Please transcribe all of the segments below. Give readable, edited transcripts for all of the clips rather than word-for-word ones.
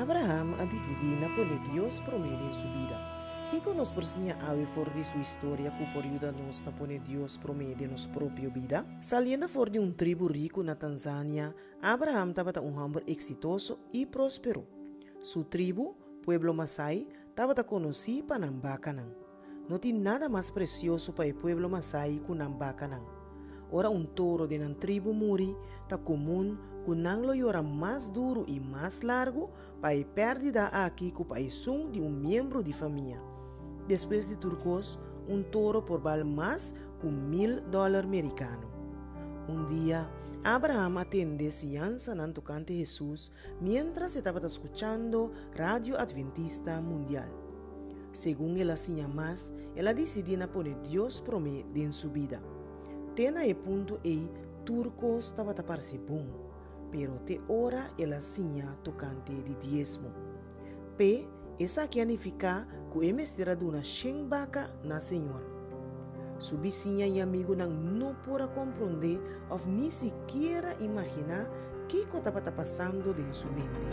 Abraham a disidí na pone Dios promé den su bida. Kiko nos por siña awe for di su historia ku por yuda nos na pone Dios promé den nos propio bida? Saliendo for di un tribu riku na Tanzania, Abraham tabata un hòmber eksitoso i próspero. Su tribu, pueblo Masai, tabata konosí pa nan bakanan. No tin nada mas presioso pa e pueblo Masai ku nan bakanan. Ora un toro den nan tribu muri, ta komun ku nan lo yora mas duru i mas largu pa e pèrdida aki ku pa esun di un miembro di famia. Despues di tur kos, un toro por bal mas ku mil dòler merikano. Un dia, Abraham a tende siñansanan tokante Hesus miéntras e tabata skuchando Radio Adventista Mundial. Segun el a siña mas, el a disidí na pone Dios promé den su bida. Te na e punto ei tur kos tabata parse bon, pero te ora el a siña tokante di diesmo. P'e, esaki a nifiká ku e mester a duna shen baka na Señor. Su bisiña i amigunan no por a komprondé òf ni sikiera imaginá kiko tabata pasando den su mente.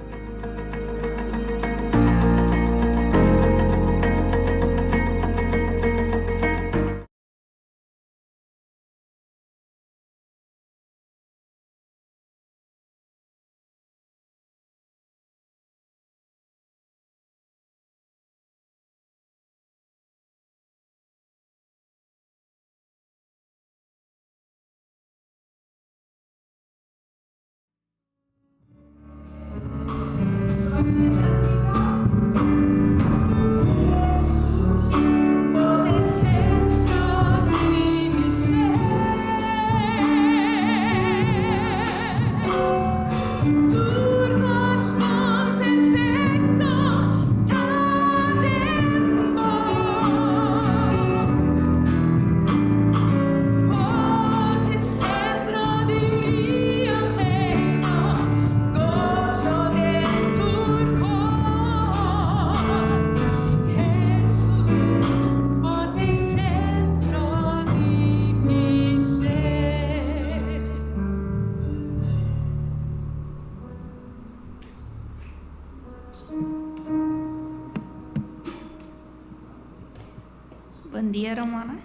Bon dia Romana.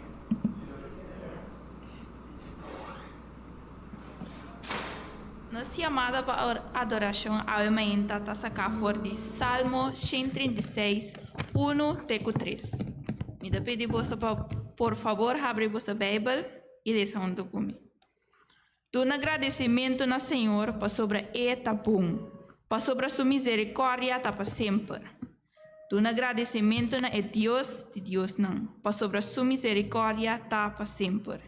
Nos yamada pa adorashon awe mainta ta saká for di Salmo 136, 1 te ku 3. Mi ta pidi boso pa por fabor habri boso Beibel i lesa huntu ku mi. Duna gradisimentu na Señor pasobra E ta bon, pasobra Su miserikòrdia ta pa semper. Duna gradisimentu na e Dios di diosnan, pasobra Su miserikòrdia ta pa semper.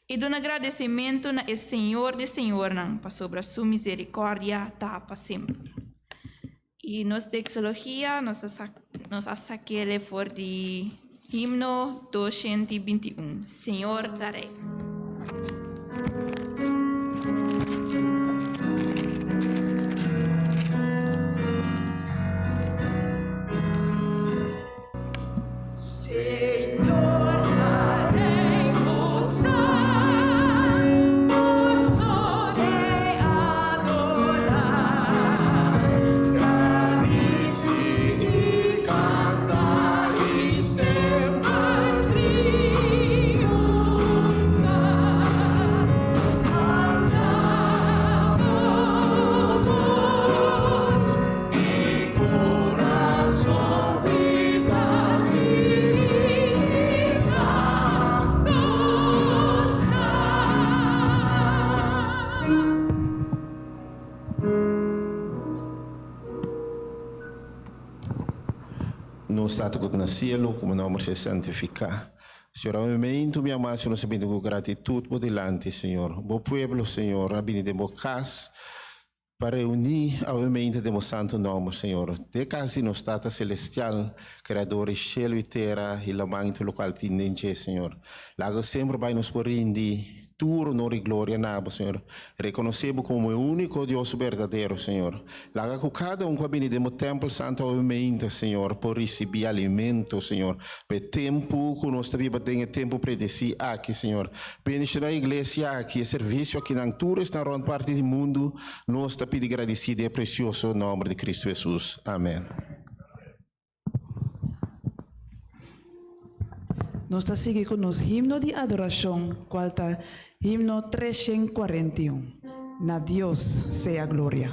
I duna gradisimentu na e Señor di señornan, pasobra Su miserikòrdia ta pa semper. I nos teksologia nos a nos a sak'el for di himno 221, Señor ta Rei. Nos Tata ku ta na sielu, ku bo nòmber sea santifiká. Señor, awe meintu mi amá, Señor, nos a bini ku gratitut bo dilanti, Señor. Bo pueblo, Señor, a bini den bo kas. Pa reuní awe meinta den bo santu nòmber, Señor. Den kas di nos Tata Selestial, Kreador di shelu i tera i laman i tur lokual tin den dje, Señor. Laga semper bai nos por rindi. tur honor i gloria na Bo, Señor. Rekonosé Bo komo e úniko Dios berdadero, Señor. Laga ku kada un ku a bini den Bo tèmpel santu awe meinta, Señor, por risibí alimento, Señor, pa e tempu ku nos ta biba den e tempu predesí aki, Señor. Bendishoná e iglesia aki, e servisio akinan, tur esnan rònt parti di mundu, nos ta pidi gradisí den e presioso nòmber di Kristu Hesus. Amèn. Nos ta sigui ku nos himno di adorashon kual ta himno 341, Na Dios sea gloria.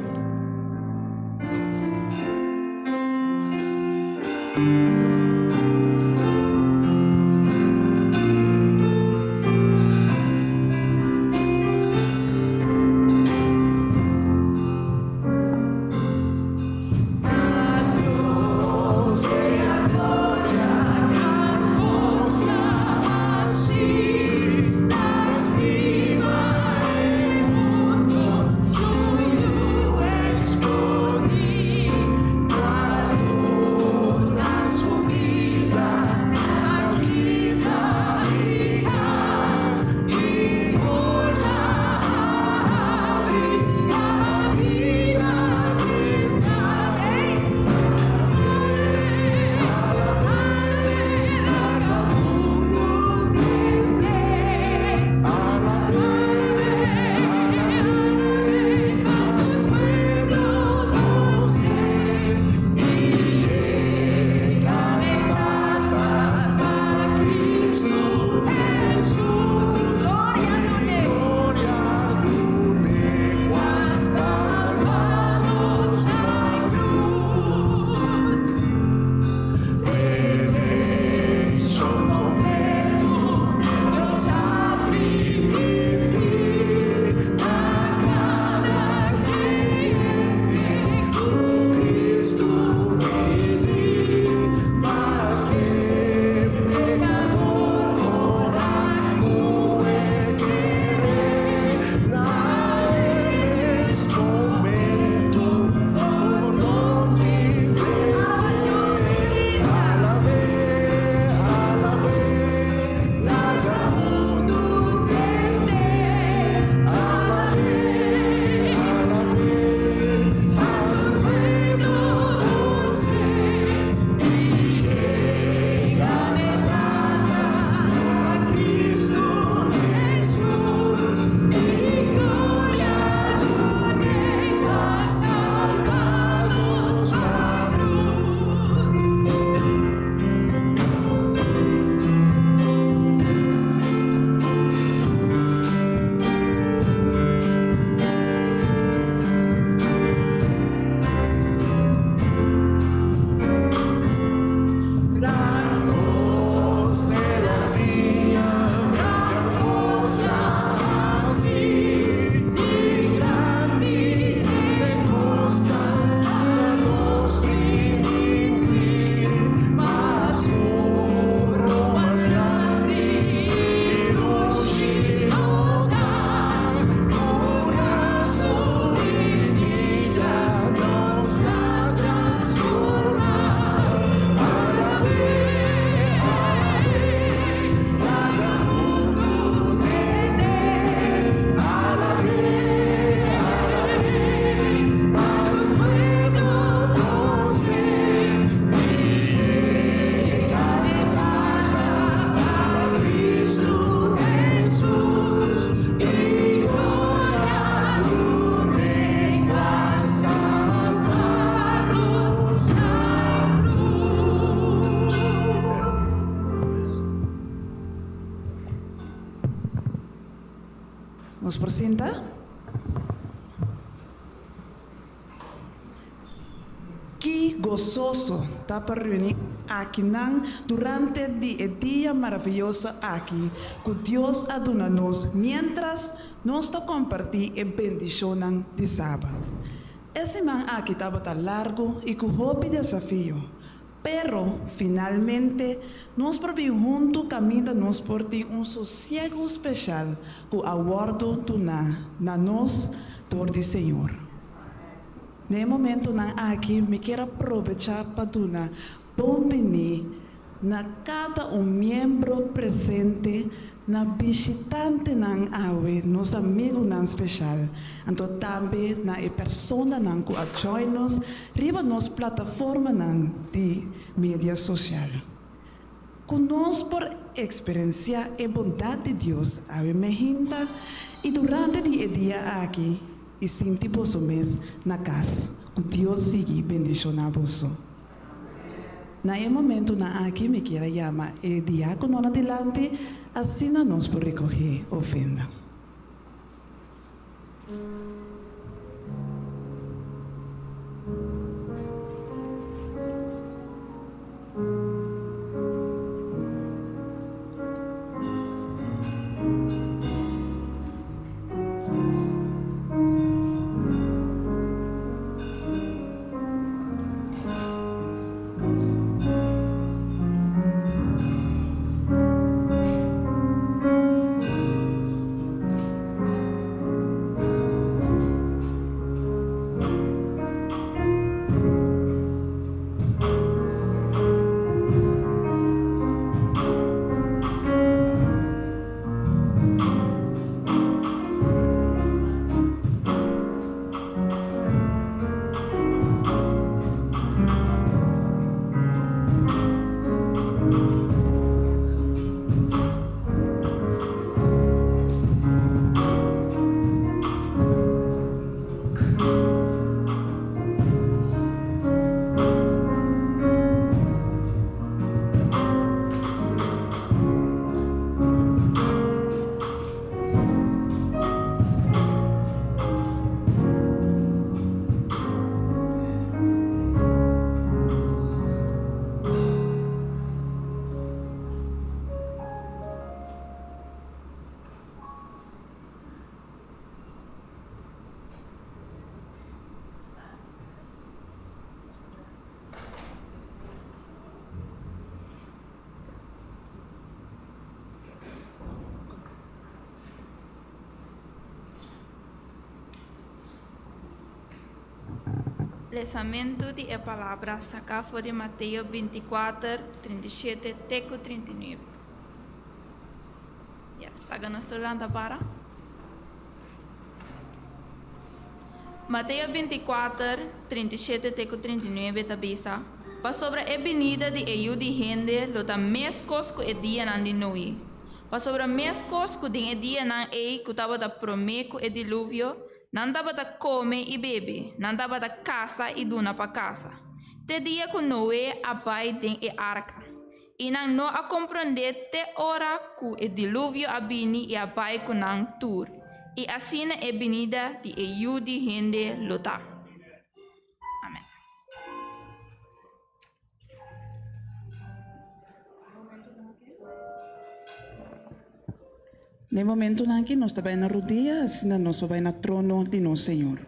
Nos por sinta? Ki gososo ta pa reuni akinan durante di e dia maraviyoso aki ku Dios a duna nos miéntras nos ta kompartí e bendishonnan di Sabat. E siman aki tabata largu i ku hopi desafio, Pero, finalmente, nos por bin huntu kaminda nos por tin un sosiegu speshal ku a wòrdu duná na nos dor di Señor. Na e momentunan aki mi kier a probechá pa duna bon biní. Na kada un miembro presente, na bishitantenan awe, nos amigunan speshal, anto tambe na e personanan ku a join nos riba nos plataformanan di media sosial. Ku nos por eksperensiá e bondat di Dios awe mehinta i durante di e dia aki i sinti boso mes na kas. Ku Dios sigui bendishoná boso. Na e momentunan aki mi kier a yama e diákononan dilanti, asina nos por rekogé ofrenda. Lesamentu di e palabra saká for di Mateo bintikuater, 37 te ku 39. Yes, laga nos tur lanta para. Mateo 24, 37 te ku 39 ta bisa, Pasobra e binida di e Yu di hende lo ta meskos ku e dianan di Noe. Pasobra meskos ku den e dianan ei ku tabata promé ku e diluvio, nan tabata kome i bebe, nan tabata kasa i duna pa kasa, te dia ku Noe a bai den e arka. I nan no a komprondé te ora ku e diluvio a bini i a bai ku nan tur, i asina e binida di e Yu di hende lo ta. Amen. Na e momentunan aki nos ta bai na rudia, asina nos por bai na trono di nos Señor.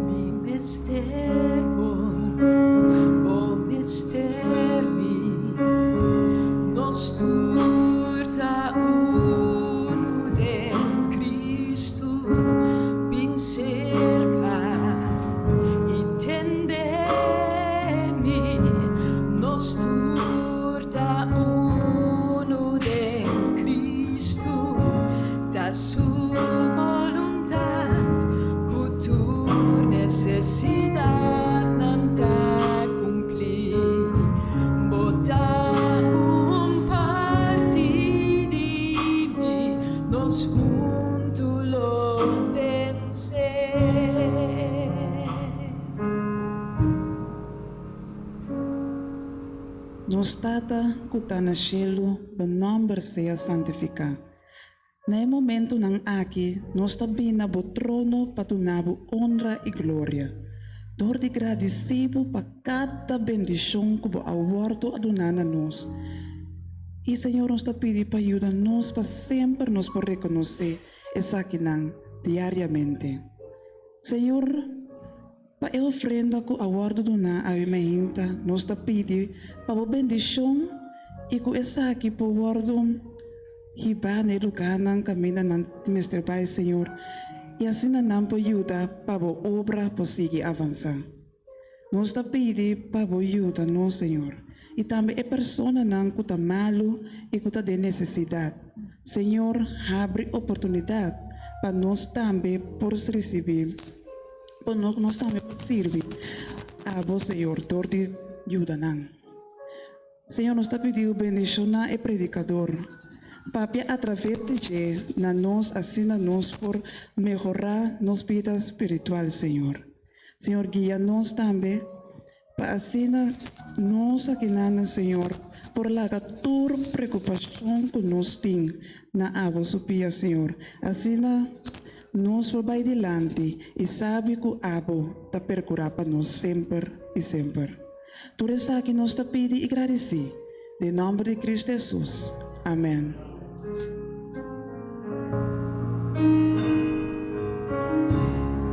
Mi mester bo, bo mester mi, nos tur ta unu den Cristo, bin cerca i tende mi, nos tur ta unu den Cristo, ta su boluntat ku tur nesesidatnan ta kumplí. Bo ta un parti di mi, nos huntu lo vensé. Nos Tata ku ta na shelu, bo nòmber sea santifiká. Na e momentunan aki nos ta bin na bo trono pa duna bo onra i gloria, dor di gradisí bo pa kada bendishon ku bo a wòrdu a duna na nos. I Señor nos ta pidi pa yuda nos pa semper nos por rekonosé esakinan diariamente. Señor, pa e ofrenda ku a wòrdu duná awe mainta nos ta pidi pa bo bendishon. I ku esaki por wòrdu hibá na e lugánan kaminda nan mester bai, Señor, i asina nan por yuda pa bo obra por sigui avansá. Nos ta pidi pa bo yuda nos, Señor, i tambe e personanan ku ta malu i ku ta den nesesidat. Señor, habri oportunidat pa nos tambe por risibí, pa nos tambe por sirbi abo, Señor, dor di yuda nan. Señor, nos ta pidiu bendishoná e predikador. Papia atraves di dje na nos asina nos por mehorá nos bida spiritual, Señor. Señor, guia nos tambe pa asina nos akinan, Señor, por laga tur preokupashon ku nos tin na abo su pia, Señor. Asina nos por bai dilanti i sabi ku abo ta perkurá pa nos semper i semper. Tur esaki nos ta pidi i gradisí den nòmber di Kristu Hesus. Amèn.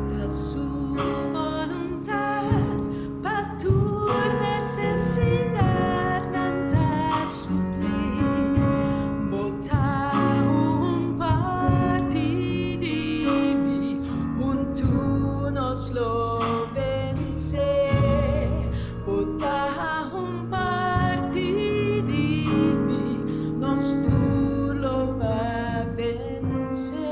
Ta su boluntat pa tur nesesidatnan ta suplí. Bo ta un parti di mi, huntu nos lo vensé. Bo ta un parti di mi, nos tur lo va vensé.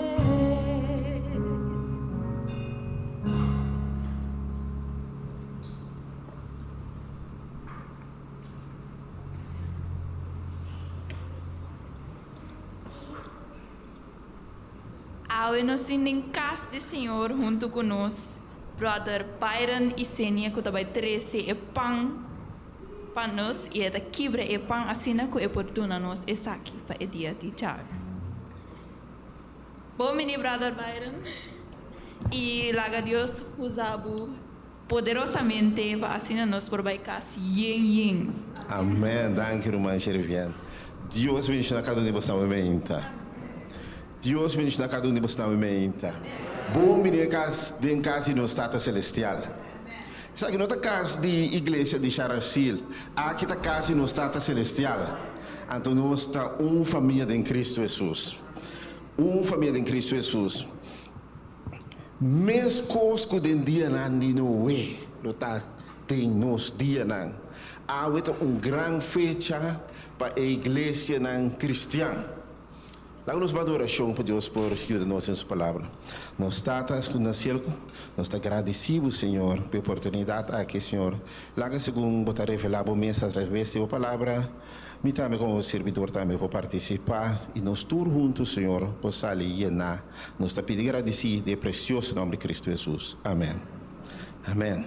Awe nos tin den kas di Señor huntu ku nos Brother Byron i Senia ku ta bai trese e pan pa nos i e ta kibra e pan asina ku e por duna nos esaki pa e dia di djawe. Bon bini Brother Byron i laga Dios usa bo poderosamente pa asina nos por bai kas yen yen. Amen danki ruman Sherivian Dios bendiciona cada un di bosnan meinta Dios bendiciona cada un di bosnan meinta Bon bini e cas den cas di nos Tata Celestial Esaki no ta cas di iglesia di Sharasil aki ta cas di nos Tata Celestial Anto nos ta un famia den Cristo Jesus Un famia den Cristo Jesus. Meskos ku den dianan di Noe, lo ta den nos dianan. Awe ta un gran fecha pa e iglesianan kristian. Laga nos bati orashon pa Dios por yuda nos den Su Palabra. Nos Tata ku na siel, nos ta gradisí Bo, Señor, pa e oportunidat aki, Señor. Laga segun Bo ta revelá Bo mes atraves di Bo Palabra. Mi tambe komo sirbidor tambe por partisipá i nos tur huntu, Señor, por sali yená. Nos ta pidi gradisí den e presioso nòmber di Kristu Hesus. Amèn. Amèn.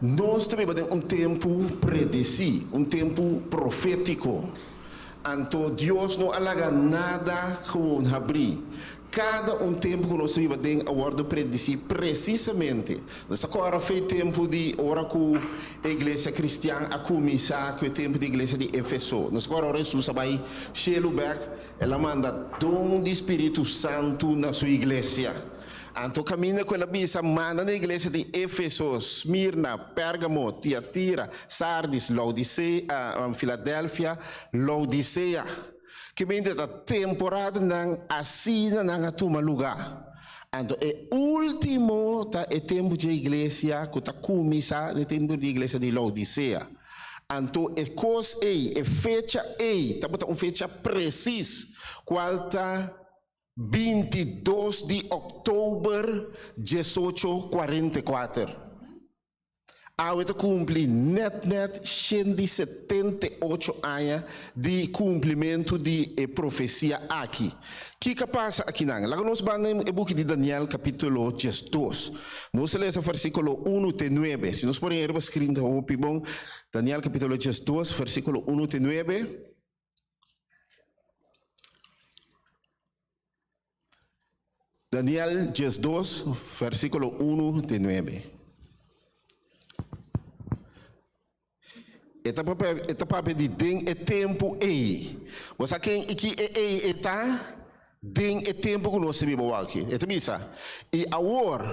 Nos ta biba den un tempu predesí, un tempu profétiko. Anto Dios no a laga nada gewoon habrí. Kada un tempu ku nos ta biba den a wòrdu predisí presisamente. Nos ta kòrda fe tempu di ora ku e iglesia kristian a kuminsá, ku e tempu di iglesia di Efeso. Nos ta kòrda ora Hesus a bai shelu bèk, el a manda don di spiritu santu na su iglesia. Anto kaminda ku el a bisa manda na e iglesia di Efeso, Smirna, Pérgamo, Tiatira, Sardis, Laodisea, Filadelfia, Laodisea. Kimente ta temporadanan asina nan a tuma lugá. Anto e último ta e tempu dje iglesia ku ta kuminsá den tempu di iglesia di Laodisea. Anto e kos ei, e fecha ei tabata un fecha presis, kual ta 22 di òktober diesocho 44. Awe ta kumpli nèt nèt 178 aña di kumplimentu di e profesia aki. Kiko a pasa akinan? Laga nos ban den e buki di Daniel kapítulo 12. Nos ta lesa versíkulo unu te nuebe. Si nos por hera riba skrin ta hopi bon. Daniel kapítulo 12 versíkulo unu te nuebe. Daniel 12, versíkulo unu te nuebe. E ta papia, e ta papia di den e tempu ei. Bo sa ken i ki e ei e ta? Den e tempu ku nos ta biba awor aki. E ta bisa, I awor.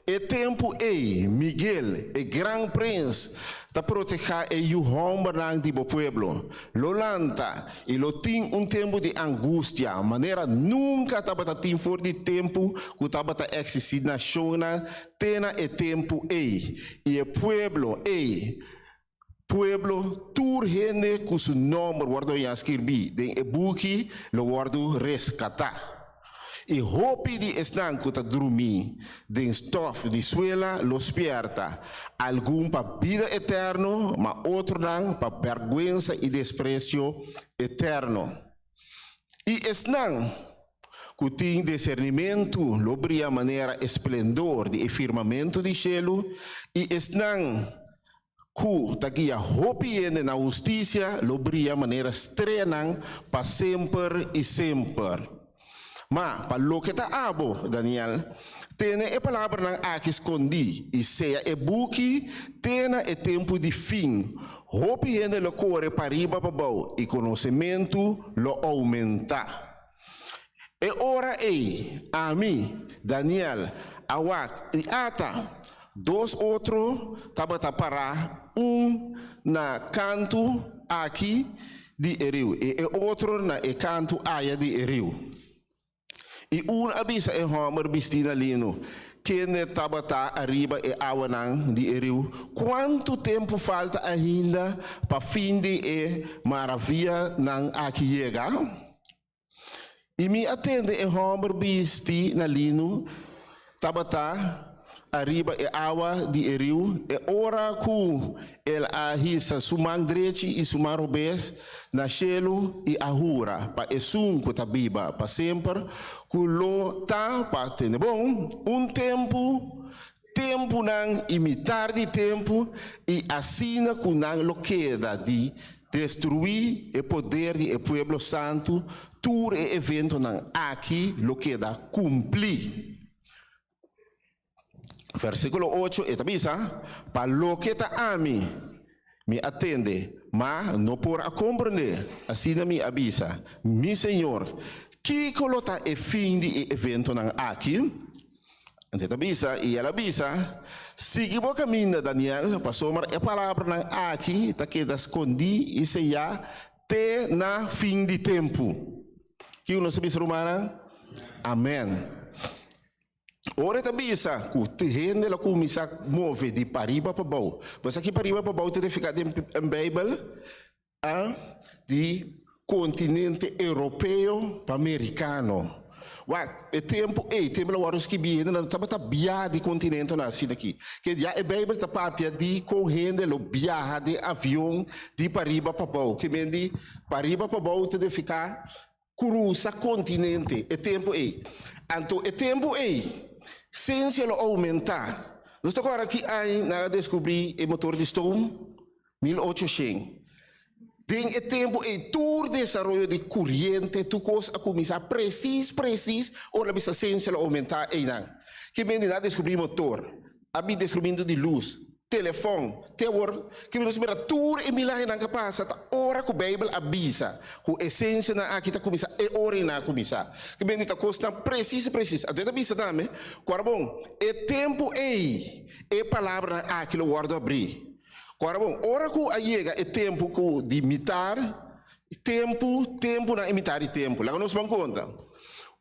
E tempu ei, Miguel, e gran prens, ta protehá e yu hòmbernan di bo pueblo, lo lanta i lo tin un tempu di angustia manera nunka tabata tin for di tempu ku tabata eksistí nashonnan te na e tempu ei. I e pueblo ei, pueblo, tur hende ku su nòmber wòrdu hañá skirbí den e buki lo wòrdu reskatá. I hopi di esnan ku ta drumí den stòf di suela lo spièrta, algun pa bida eterno, ma otronan pa bèrgwensa i despresio eterno. I esnan ku tin disernimentu lo bria manera e splendor di e firmamentu di shelu, i esnan ku ta guia hopi hende na hustisia lo bria manera streanan pa semper i semper. Ma pa loke ta abo, Daniel, tene e palabranan aki skondí i sea e buki te na e tempu di fin. Hopi hende lo kore pariba pabou i konosementu lo oumentá. E ora ei, ami, Daniel, a wak i ata, dos otro tabata pará, un na kantu aki di e riu i e otro na e kantu aya di e riu. I un a bisa e hòmber bistí na lino, kende tabata ariba e awanan di e riu, Kuantu tempu falta ainda pa fin di e maravianan aki yega? I mi a tende e hòmber bisti na linu tabata ariba e awa di e riu, e ora ku el a hisa su man drechi i su man robes na shelu i a hura pa esun ku ta biba pa semper, ku lo ta pa tende bon un tempu, tempunan i mitar di tempu, i asina ku nan lo keda di destruí e poder di e pueblo santu, tur e eventonan aki lo keda kumplí. Versíkulo ocho, e ta bisa, Pa loke ta ami, mi a tende, ma no por a komprendé. Asina mi a bisa, Mi Señor, kiko lo ta e fin di e eventonan aki? Anto e ta bisa, i el a bisa, Sigui bo kaminda, Daniel, pasobra e palabranan aki ta keda skondí i seyá te na fin di tempu. Kiko nos ta bisa, rumannan? Amèn. Ora e ta bisa ku hende lo kuminsá move di pariba pa bou. Bo sa ki pariba pa bou ta nifiká den Beibel? A Di kontinente europeo pa merikano. Wak, e tempu ei, tempu lo wòrdu skibí, hendenan no tabata biaha di kontinentenan asina aki. Ke ya e Beibel ta papia di kon hende lo biaha den avion di pariba pa bou. Ke men di pariba pa bou ta nifiká krusa kontinente e tempu ei. Anto e tempu ei, siensia lo oumentá. Nos ta kòrda ki aña nan a deskubrí e motor di stoom? 1800. Den e tempu ei tur desaroyo di kuriente, tur kos a kuminsá presis presis ora bisa siensia lo oumentá einan. Ke bende nan a deskubrí motor, a bin deskubrimentu di lus, telefòn, te awor ke nos mira tur e milahenan ku a pasa ta ora ku Beibel a bisa ku e siensianan aki ta kuminsá e ora ei nan a kuminsá. Ke bende ta kosnan presis presis. Anto e ta bisa tambe ku ora bon e tempu ei e palabranan aki lo wòrdu abrí. Ora bon, ora ku a yega e tempu ku di mitar tempu, tempunan e mitar di tempu. Laga nos ban konta.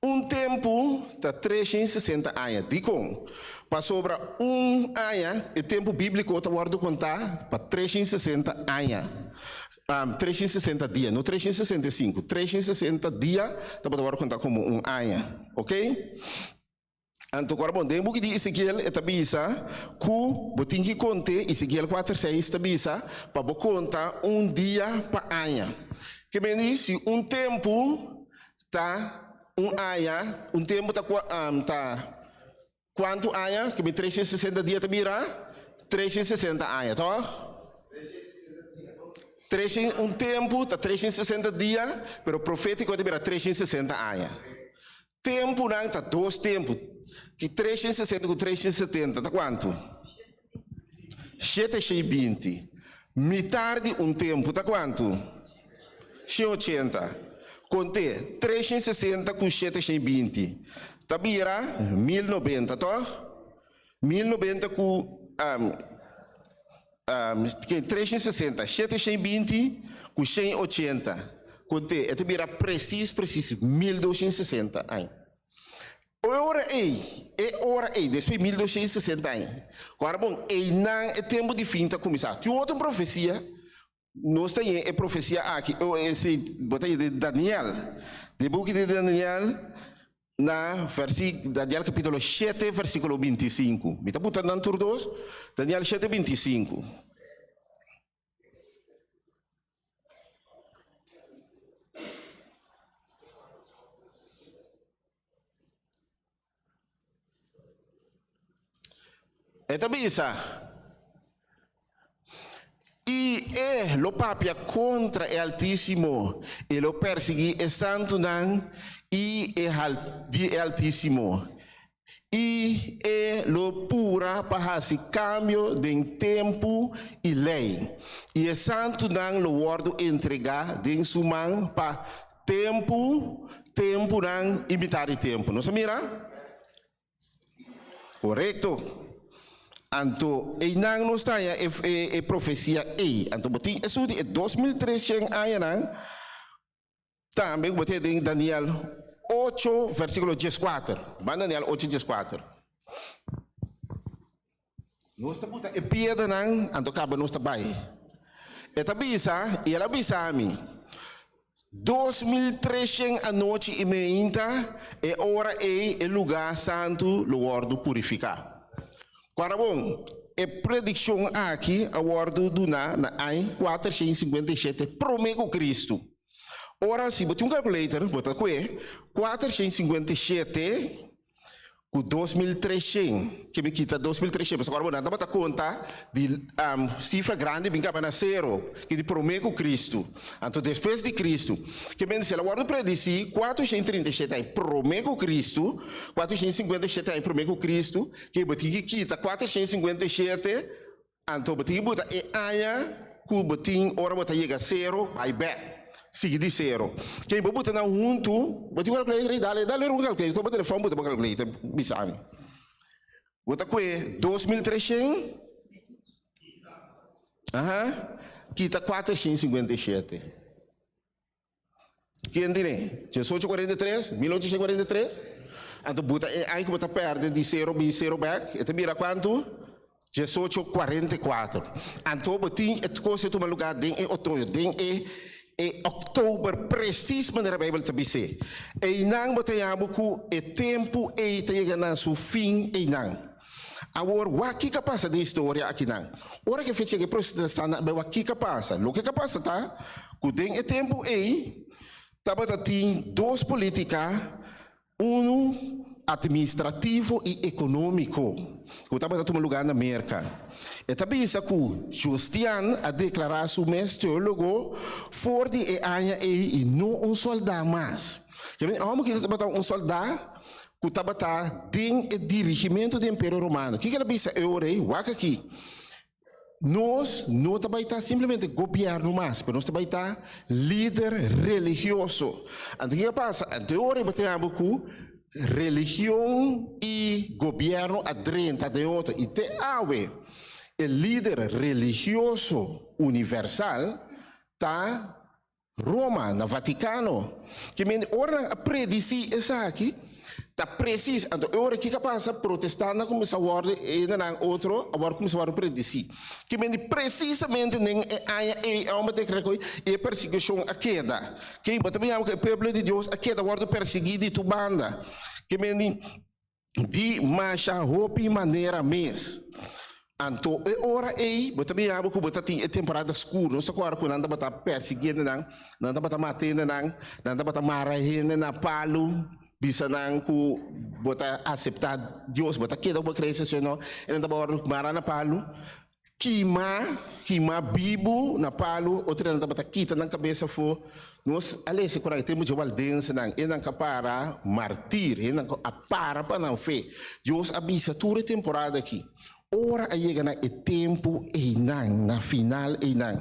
Un tempu ta 360 aña. Dikon? Pasobra un aña, e tempu bíbliko ta wòrdu kontá pa 360 aña. 360 dia, no 365. 360 dia tabata wòrdu kontá komo un aña. Oké? Anto ku ora bon, den buki di Ezekiel e ta bisa ku bo tin ki kont'é, Ezekiel kuater seis ta bisa pa bo konta un dia pa aña. Ke men di si un tempu ta un aña, un tempu ta ta kuantu aña? Ke men 360 dia ta bira 360 aña, tòg? Un tempu ta 360 dia, pero profétiko ta bira 360 aña. Tempunan ta dos tempu. Ki 360 ku 370 ta kuantu? 720. Mitar di un tempu ta kuantu? 180. Kont'é, 360 ku 720 ta bira 1090, tòg? 1090 ku 360, 720 ku 180. Kont'é, e ta bira presis presis 1260 aña. E ora ei, e ora ei, despues di 1260 aña, ku ora bon, einan e tempu di fin ta kuminsá. Tin otro profesia, nos ta yen e profesia aki, o esei bo ta yen den Daniel, den buki di Daniel, na versi, Daniel kapítulo shete, versíkulo 25. Mi ta buta nan tur dos, Daniel shete, 25. E ta bisa, I e lo papia kontra e Altísimo, e lo persiguí e santunan i e di e Altísimo, i e lo pura pa hasi kambio den tempu i lei, i e santunan lo wòrdu entregá den su man pa Tempu, tempunan i mitar di tempu. Nos a mira? Korekto. Anto einan nos ta haña e, e, e profesia ei. Anto bo tin esun di e 2300 añanan tambe ku bo tin den Daniel 8 versíkulo 14. Ban Daniel 8 14. Nos ta buta e piedranan, anto kaba nos ta bai. E ta bisa, i el a bisa mi, 2300 anochi i meinta, e ora ei e lugá santu lo wòrdu purifiká. Kòrda bon, e predikshon aki a wòrdu duná na aña 457 promé ku Kristu. Ora, si bo tin un calculator, bo ta kue 457 ku 2300, ke mi kita 2300, pasobra ora bo nan tabata konta di sifra grandi bin kaba na sero, ke di promé ku Kristu, anto despues di Kristu. Ke men si el a wòrdu predisí 437 aña promé ku Kristu, 457 aña promé ku Kristu, ke bo tin ki kita 457, Anto bo tin ki buta e aña ku bo tin ora bo ta yega sero bai bek, sigui di sero. Ken bo buta nan huntu, bo tin un calculator ei? Dale, dale un calculator, kohe bo telefòn buta bo calculator bisa mi. Bo ta kue 2300, aha, kita 457. Ken tine? 1843, 1843? Anto buta e aña ku bo ta pèrdè di sero bin sero bèk, e ta bira kuantu? 1844. Anto bo tin e kos ei tuma lugá den e otoño, den e e òktober presis manera Beibel ta bis'é. Einan bo ta yabu ku e tempu ei ta yega na su fin einan. Awor, wak kiko a pasa den historia akinan. Ora ku e fecha ku e protestantenan a bai wak kiko a pasa. Loke ku a pasa ta ku den e tempu ei tabata tin dos politika, unu atministrativo i ekonómiko, ku tabata tuma lugá na Merka. E ta bisa ku Justian a deklará su mes teólogo for di e aña ei i no un sòldá mas. E hòmber ki tabata un sòldá ku tabata den e dirigimentu di Imperio Romano. Kiko el a bisa e ora ei? Wak aki, Nos no ta bai ta simplemente gobièrnu mas, pero nos ta bai ta lider religioso. Anto kiko a pasa? Anto e ora ei bo ta yama ku religion i gobièrnu a drenta den otro. I te awe e lider religioso universal ta Roma, na Vaticano. Ke men ora nan a predisí esaki, ta presis. Anto e ora kiko a pasa? Protestantnan a kuminsá wòrdu e hendenan otro a wòrdu kuminsá wòrdu predisí. Ke men di presisamente den e aña ei e hòmber ta kere i e persekushon a keda. Ke bo ta biña ku e pueblo di Dios a keda wòrdu persiguí di tur banda. Ke men di. Di masha hopi manera mes. Anto e ora ei bo ta mira bo ku bo ta tin e temporada skur. Nos ta kòrda ku nan tabata persiguí hendenan, nan tabata mata hendenan, nan tabata mara hende na palu, bisa nan ku bo ta aseptá Dios, bo ta keda ku bo kreensia si o no, e nan tabata wòrdu mara na palu. Kima, kima bibu na palu, otro nan tabata kita nan kabes afó. Nos a lesa ku nan e tempu dje waldensenan, e nan ka para martir, e nan a para pa nan fe. Dios a bisa tur e temporada aki. Ora a yega na e tempu einan, na final einan,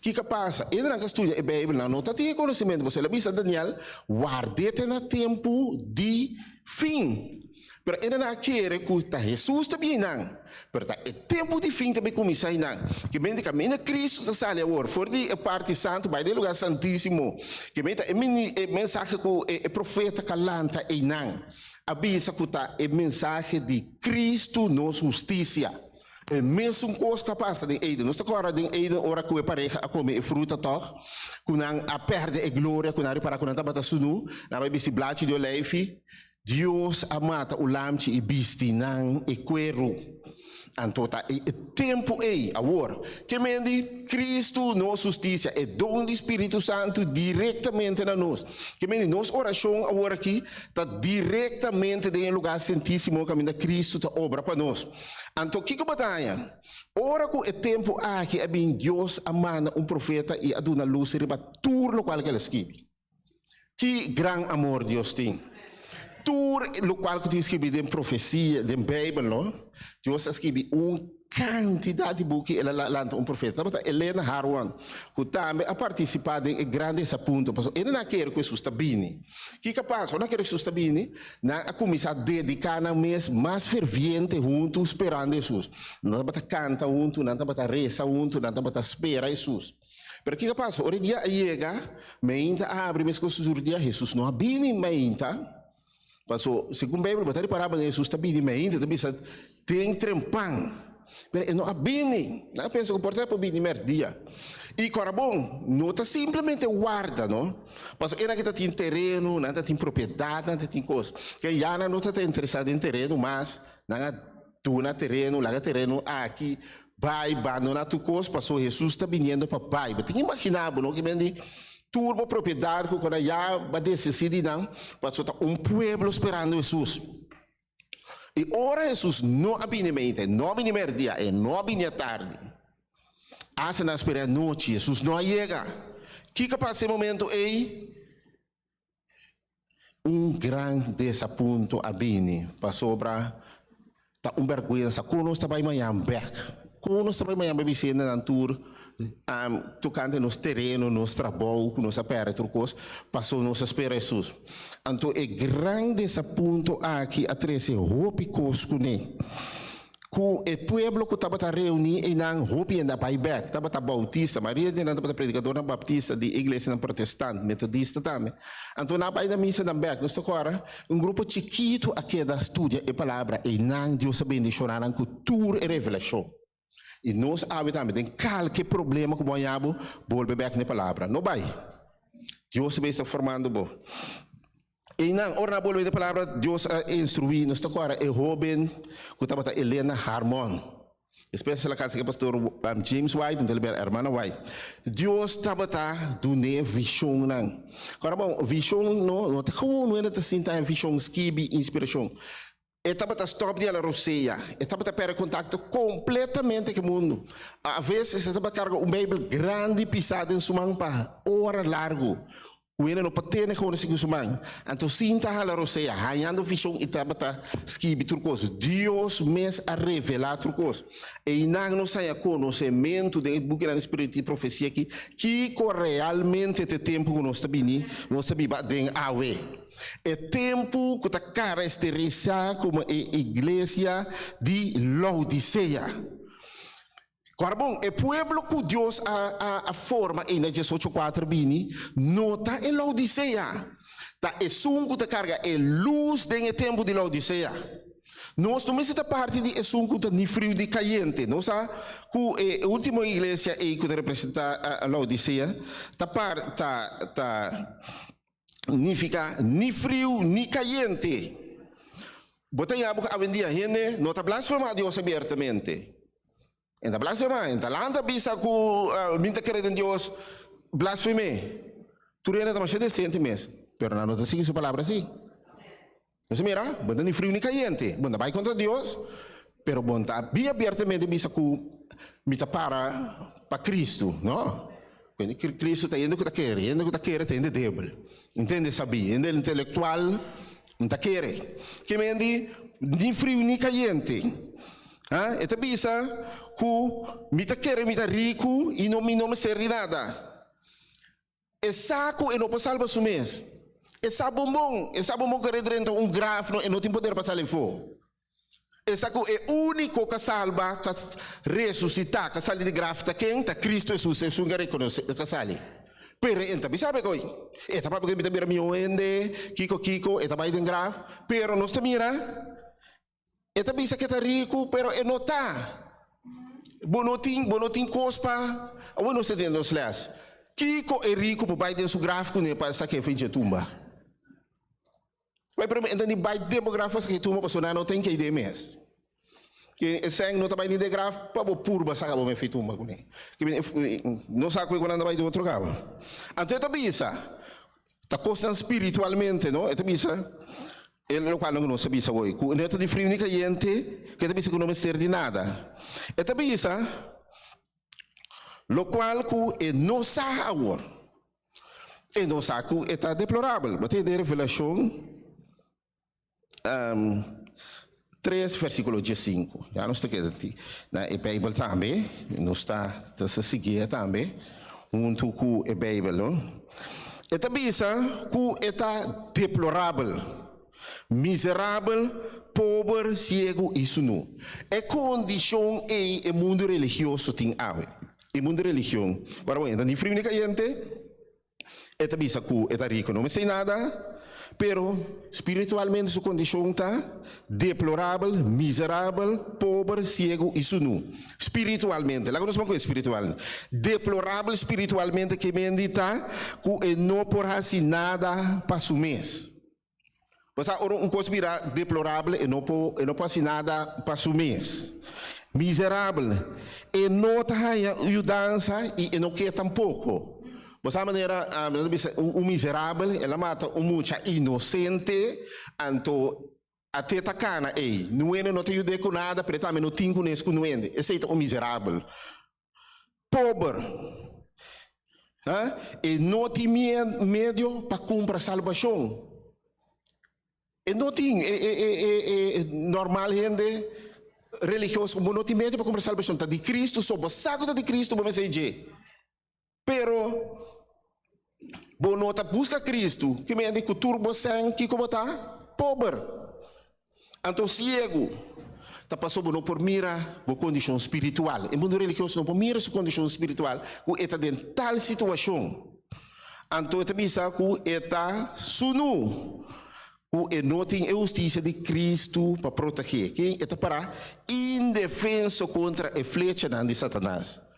kiko a pasa? E nan ka studia e Beibel, nan no ta tin e konosementu, pasobra el a bisa Daniel, ward'é te na tempu di fin. Pero e nan a kere ku ta Hesus ta bini nan. Pero ta e tempu di fin ta bin kuminsá einan. Ke men di kaminda Kristu ta sali awor for di e parti santu bai den e lugá santísimo. Ke men ta e e mensahe ku e profeta ku a lanta einan a bisa ku ta e mensahe di Kristu nos hustisia. E mesun kos ku a pasa den Eden. Nos ta kòrda den Eden ora ku e pareha a kome e fruta tòg, ku nan a pèrdè e gloria, ku nan a ripará ku nan tabata sunú, nan a bai bisti blachi di oleifi. Dios a mata un lamchi i bisti nan e kueru. Anto ta e tempu ei, awor, ke men di Kristu nos hustisia, e don di Spiritu Santu direktamente na nos. Ke men di nos orashon awor aki ta direktamente den e lugá santísimo kaminda Kristu ta obra pa nos. Anto kiko bo ta haña? Ora ku e tempu aki a bin Dios a manda un profeta i a duna lus riba tur lokual ku el a skibi. Ki gran amor Dios tin! Tur lokual ku tin skibi den profesia, den Beibel, no? Dios a skibi un kantidat di buki, el a lanta un profeta. Tabata Elena Harwan, ku tambe a partisipá den e gran desapunto, pasobra e nan a kere ku Hesus ta bini. Kiko a pasa? Ora nan a kere ku Hesus ta bini, nan a kuminsá dediká nan mes mas ferviente huntu sperando Hesus. Nan tabata kanta huntu, nan tabata resa huntu, nan tabata spera Hesus. Pero kiko a pasa? Ora e dia a yega, meinta a habri meskos ku tur dia, Hesus no a bini meinta. Paso, segun Beibel, bo ta ripará manera Hesus ta bini meinta, ta bisa den trempan. Pero e no a bini. Nan a pensa ku por ta e por bini mèrdia. I kòrda bon, no ta simplemente warda, no. Paso e nan ke ta tin tereno, nan ta tin propiedat, nan ta tin kos. Ke ya nan no ta ta interesá den tereno mas, nan a Duna tereno, laga tereno aki bai, bandona tur kos, paso Hesus ta biniendo pa bai. Bo tin imaginá bo no ke men di tur bo propiedat ku kona ya ba desesí di nan, paso ta un pueblo sperando Hesus. I ora Hesus no a bini mente, no a bini merdia, e no a bini atardi, asta nan a spera anochi, Hesus no a yega. Kiko a pasa e momento ei? Un gran desapunto a bini pasobra ta un bèrgwensa kon nos ta bai mañan bèk, kon nos ta bai mañan bai bisende nan tur tokante nos tereno, nos trabou ku nos a pèrdè tur kos pasobra nos a spera Hesus. Anto e gran desapunto aki a trese hopi kos kuné. Ku e pueblo ku tabata reuní einan, hopi hende a bai bèk. Tabata boutista, mayoria di nan tabata predikadornan baptista di iglesianan protestant, metodista tambe. Anto nan a bai na misanan bèk. Nos ta kòrda, un grupo chikitu a keda studia e Palabra einan. Dios a bendishoná nan ku tur e revelashon. I nos awe tambe, den kalke problema ku bo haña bo, bolbe bèk na e Palabra. No bai. Dios ta mester formando bo. Einan, ora nan a bolbe den palabra, Dios a instruí nos ta kòrda e hóben ku tabata Elena Harmon. Despues el a kasa ku e pastor James White, anto el a bira hermana White. Dios tabata dun'é vishonnan. Kòrda bon, vishon no no ta gewoon un hende ta sinta haña vishon, skibi inspirashon. E tabata stòp di hala rosea. E tabata pèrdè kontakto kompletamente ku e mundu. A veses e tabata karga un Beibel grandi pisá den su man pa ora largu. Ku hende no por tene gewoon así ku su man. Anto sin ta hala rosea, hañando vishon i tabata skibi tur kos. Dios mes a revelá tur kos. Einan nos haña konosementu den e bukinan di spiritu i profesia aki kiko realmente ta e tempu ku nos ta bini, nos ta biba aden awe. E tempu ku ta karakterisá komo e iglesia di Laodisea. Kòrda bon, e pueblo ku Dios a a forma ei na diesocho kuater bini no ta e Laodisea, ta esun ku ta karga e lus den e tempu di Laodisea. Nos no mester ta parti di esun ku ta ni friu ni kayente. Nos sa ku e último iglesia ei ku ta representá Laodisea ta par ta ta. Nifica ni friu ni cayente. Bo ta yama cu awendia hende no ta blasfema Dios abiertamente. E ta blasfema, e ta lanta bisa cu mi ta kere den Dios, blasfeme. Tur hende ta masha decente mes, pero nan no ta sigui su palabra si. Nos mira, bo ta ni friu ni cayente, bo ta bay contra Dios, pero bo ta bien abiertamente bisa cu mi ta para pa Cristo, no. Cristo ta hende cu ta kere, hende cu ta kere ta hende debel, hende sabi, hende intelectual no ta kere. Ke men di ni friu ni cayente, ha? E ta bisa cu mi ta kere mi ta ricu y no mi no mester di nada. E sa ku e no por salba su mes. E sa bon bon, e sa bon bon ku e drenta un graf no e no tin poder pa sali afó. E sa ku e úniko ku a salba, ku a resusitá, ku a sali di graf ta ken? Ta Kristu Hesus, esun ku a rekonosé, ku a sali. Pero e no ta bisa awe koe. E ta papia ku mi ta bira mihó hende, kiko kiko, e ta bai den graf. Pero nos ta mira, e ta bisa ku e ta riku, pero e no ta. Bo no tin, bo no tin kos pa, awor nos ta tende nos lès. Kiko e riku por bai den su graf kuné pa sak'é for dje tumba? Bai prome enta di bai den bo graf paske tumba pasobra nan no ten ke den mes. Ke e sèn no ta bai ni den graf pa bo purba saka bo mes fi tumba kuné. No sa ku nan ta bai den otro kaba. Anto e ta bisa, ta kosnan spiritualmente no, e ta bisa e lokual nan ku nos ta bisa awor, ku no ta di friu ni kayente, ku e ta bisa ku no mester di nada. E ta bisa lokual ku e no sa awor. E no sa ku e ta deplorabel. Bo ta den Revelashon 3 versíkulo 15. Ya nos ta keda na e Beibel tambe. Nos ta ta siguié tambe huntu ku e Beibel, no? E ta bisa ku e ta deplorabel, miserabel, pober, siegu i sunú. E kondishon ei e mundu religioso tin awe. E mundu religion. Ora bo entra ni friu ni kayente, e ta bisa ku e ta riku, no mester nada, pero spiritualmente su kondishon ta deplorabel, miserabel, pober, siegu i sunú. Spiritualmente. Laga nos pon ku e spiritual. Deplorabel spiritualmente ke mendi ta ku e no por hasi nada pa su mes. Pasá ora un kos bira deplorabel e no por e no por hasi nada pa su mes. Miserabel, e no ta haña yudansa i e no ke tampoko. Bo sa manera nan ta bisa un miserabel el a mata un mucha inosente anto a te ta kana ei. Nuende no ta yud'é ku nada pero e tambe no tin kunes ku nuende. Esei ta un miserabel. Pober, e no tin medio pa kumpra salbashon. E no tin, e normal hende religioso, bo no tin medio pa kumpra salbashon, ta di Cristo so, bo sa ku ta di Cristo bo mester dje. Pero bo no ta buska Cristo, ki mende ku tur bo sèn kiko bo ta? Pober. Anto siegu ta pasobra bo no por mira bo kondishon spiritual. E mundu religioso no por mira su kondishon spiritual ku e ta den tal situashon. Anto e ta bisa ku e ta sunú, ku e no tin e hustisia di Cristo pa protegé. Ken e ta pará indefenso kontra e flechanan di Satanas.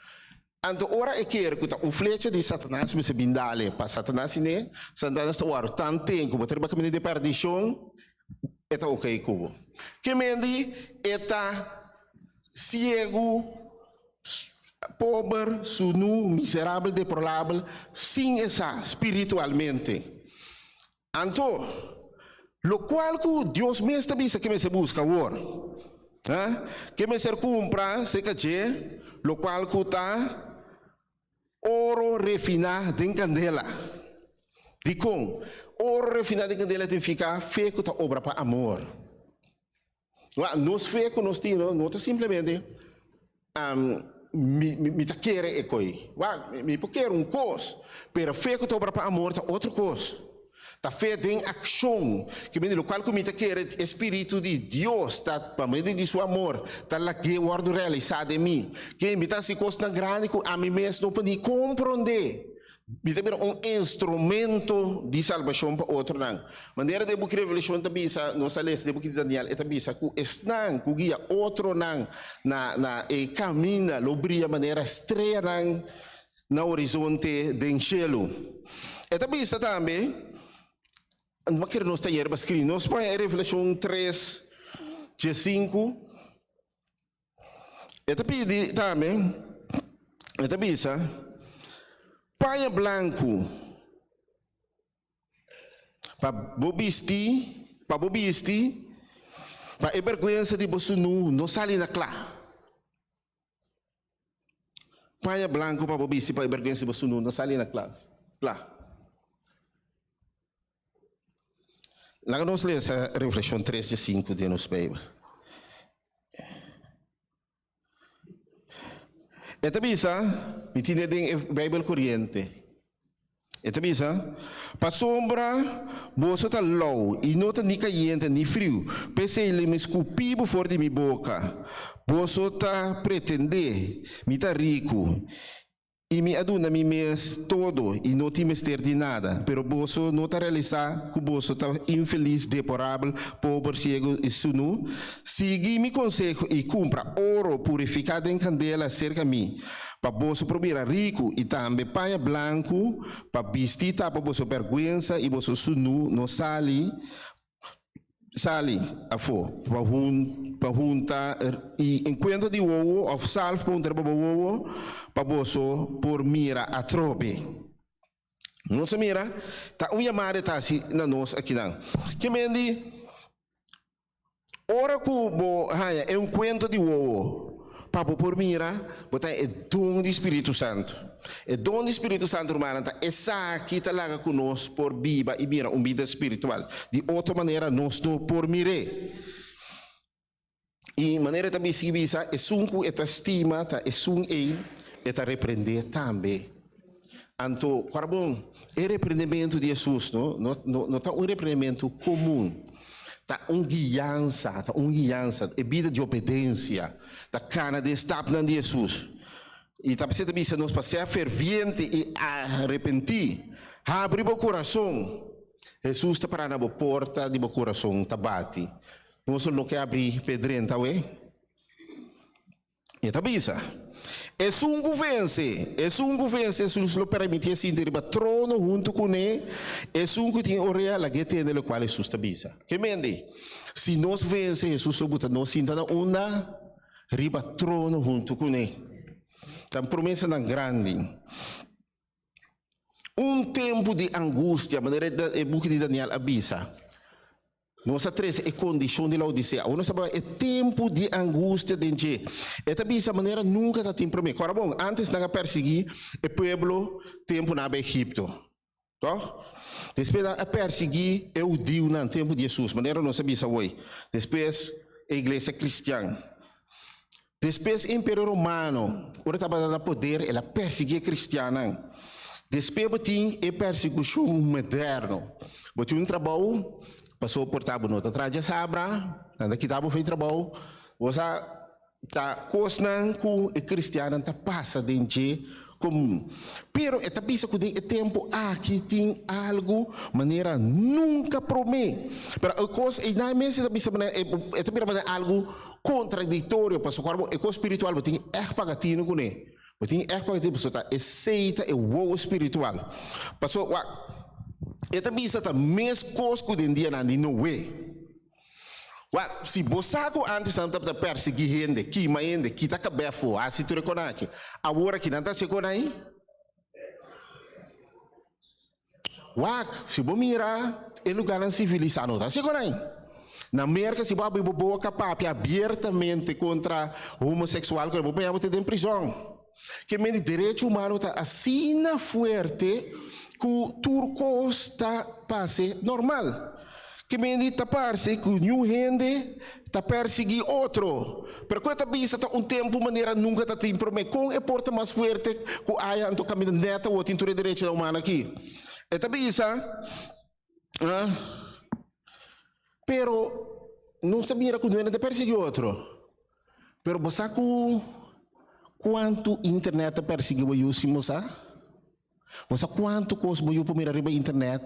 Anto ora e kere ku ta un flecha di Satanas mester bin dale pa Satanas i ne, Satanas ta wòrdu tan ten ku bo ta riba kaminda di perdishon, e ta okey ku bo. Ke mendi e ta siegu, pober, sunú, miserabel, deplorabel, sin e sa spiritualmente. Anto, lokual ku Dios mes ta bisa ke mester buska awor, ha? Ke mester kumpra serka dje lokual ku ta oro refiná den kandela. Dikon? Oro refiná den kandela ta nifiká fe ku ta obra pa amor. Wak, nos fe ku nos tin no ta simplemente mi mi ta kere e koi. Wak, mi por kere un kos, pero fe ku ta obra pa amor ta otro kos. Ta fe den akshon, ke mende lokual ku mi ta kere e Spiritu di Dios ta pa medio di su amor ta lag'é wòrdu realisá den mi. Ke mi ta hasi kosnan grandi ku ami mes no por ni komprondé. Mi ta bira un instrumento di salbashon pa otronan. Manera den buki Revelashon ta bisa, nos a lesa den buki di Daniel, e ta bisa ku esnan ku guia otronan na na e kaminda lo bria manera streanan na horizonte den shelu. E ta bisa tambe, no kere nos ta yerba skri, nos pon e Revelashon 3, 15. E ta pidi tambe, e ta bisa, Paña blanku pa bo bisti, pa bo bisti, pa e bèrgwensa di bo sunú no sali na kla. Paña blanku pa bo bisti, pa e bèrgwensa di bo sunú no sali na kla. Kla. Laga nos lesa Revelashon 3 di 5 den nos Beibel. E ta bisa, mi tine den e Beibel Koriente. E ta bisa, Pasobra boso ta lou i no ta ni kayente ni friu, p'esei lo mi skupi bo for di mi boka. Boso ta pretendé, Mi ta riku, i mi a duna mi mes todo i no tin mester di nada. Pero boso no ta realisá ku boso ta infelis, deporabel, pober, siegu i sunú. Sigui mi konseho i kumpra oro purifiká den kandela serka mi, pa boso por bira riku, i tambe paña blanku pa bisti tapa boso bèrgwensa i boso sunú no sali sali afó pa hun pa hunta i enkuentro di wowo òf salf pa hunta riba bo wowo pa boso por mira atrobe. Nos a mira ta un yamada e ta hasi na nos akinan. Ke men di? Ora ku bo haña e unkuento di wowo pa bo por mira, bo ta haña e don di Spiritu Santu. E don di Spiritu Santu, rumannan, ta esaki ta laga ku nos por biba i mira un bida spiritual. Di otro manera nos no por mir'é. I manera e ta sigui bisa, esun ku e ta stima ta esun ei e ta reprendé tambe. Anto, kòrda bon, e reprendementu di Hesus no, no, no, no ta un reprendementu komun. Ta un guiansa, ta un guiansa, e bida di obedensia, ta kana den stapnan di Hesus. I ta p'esei ta bisa nos pa sea ferviente i arepentí. Habri bo kurason. Hesus ta pará na bo porta di bo kurason ta bati. Nos lo no ke habri p'e drenta awe? E ta bisa, Esun ku vense, esun ku vense, Hesus lo permitié sinti riba trono huntu kuné, esun ku tin orea, lag'é tende lokual Hesus ta bisa. Ke mende? Si nos vense, Hesus lo buta nos sinta na unda? Riba trono huntu kuné. Ta un promesanan grandi. Un tempu di angustia, manera e buki di Daniel a bisa. Nos a trese e kondishon di Laodisea. Awor nos ta bai e tempu di angustia den dje. E ta bisa manera nunka ta tin promé. Kòrda bon, ántes nan a persiguí e pueblo tempu nan a bai Egipto. Tòg? Despues nan a persiguí e hudiunan tempu di Hesus, manera nos a bisa awor. Despues e iglesia kristian. Despues e Imperio Romano, ora tabata na poder, el a persiguí e kristiannan. Despues bo tin e persekushon moderno. Bo tin un trabou, pasobra por ta bo no ta traha djasabra, nan ta kita bo for e trabou. Bo sa, ta kosnan ku e kristiannan ta pasa den dje komun. Pero e ta bisa ku den e tempu aki tin algu manera nunka promé. Pero e kos einan mes e ta bisa manera, e ta bira manera algu Kontradiktorio, pasobra ora bo e kos spiritual bo tin ègt paga tinu kuné. Bo tin ègt paga tinu pasobra ta esei ta e wowo spiritual. Pasobra wak, e ta bisa ta meskos ku den dianan di Noe. Wak, si bo sa ku ántes nan tabata pèrsiguí hende, kima hende, kita kabè afó, hasi tur e konan aki, awor aki nan ta hasi e konan ei? Wak, si bo mira e lugarnan sivilisá no ta así con ai. Na Merca si bo abri bo boca papia abiertamente contra homosexual bo por bo te den prison. Ke men di derecho humano ta asina fuerte cu tur cos ta pase normal. Ke men di ta parse ku niun hende ta persiguí otro. Pero ku e ta bisa ta un tempu manera nunka ta tin promé. Kon e por ta mas fuerte ku aya anto kaminda nèt awor tin tur e derechonan humano aki? E ta bisa, ah, pero nos ta mira ku niun hende ta persiguí otro. Pero bo sa ku kuantu internet ta persiguí bo yu sin bo sa? Bo sa kuantu kos bo yu por mira riba internet?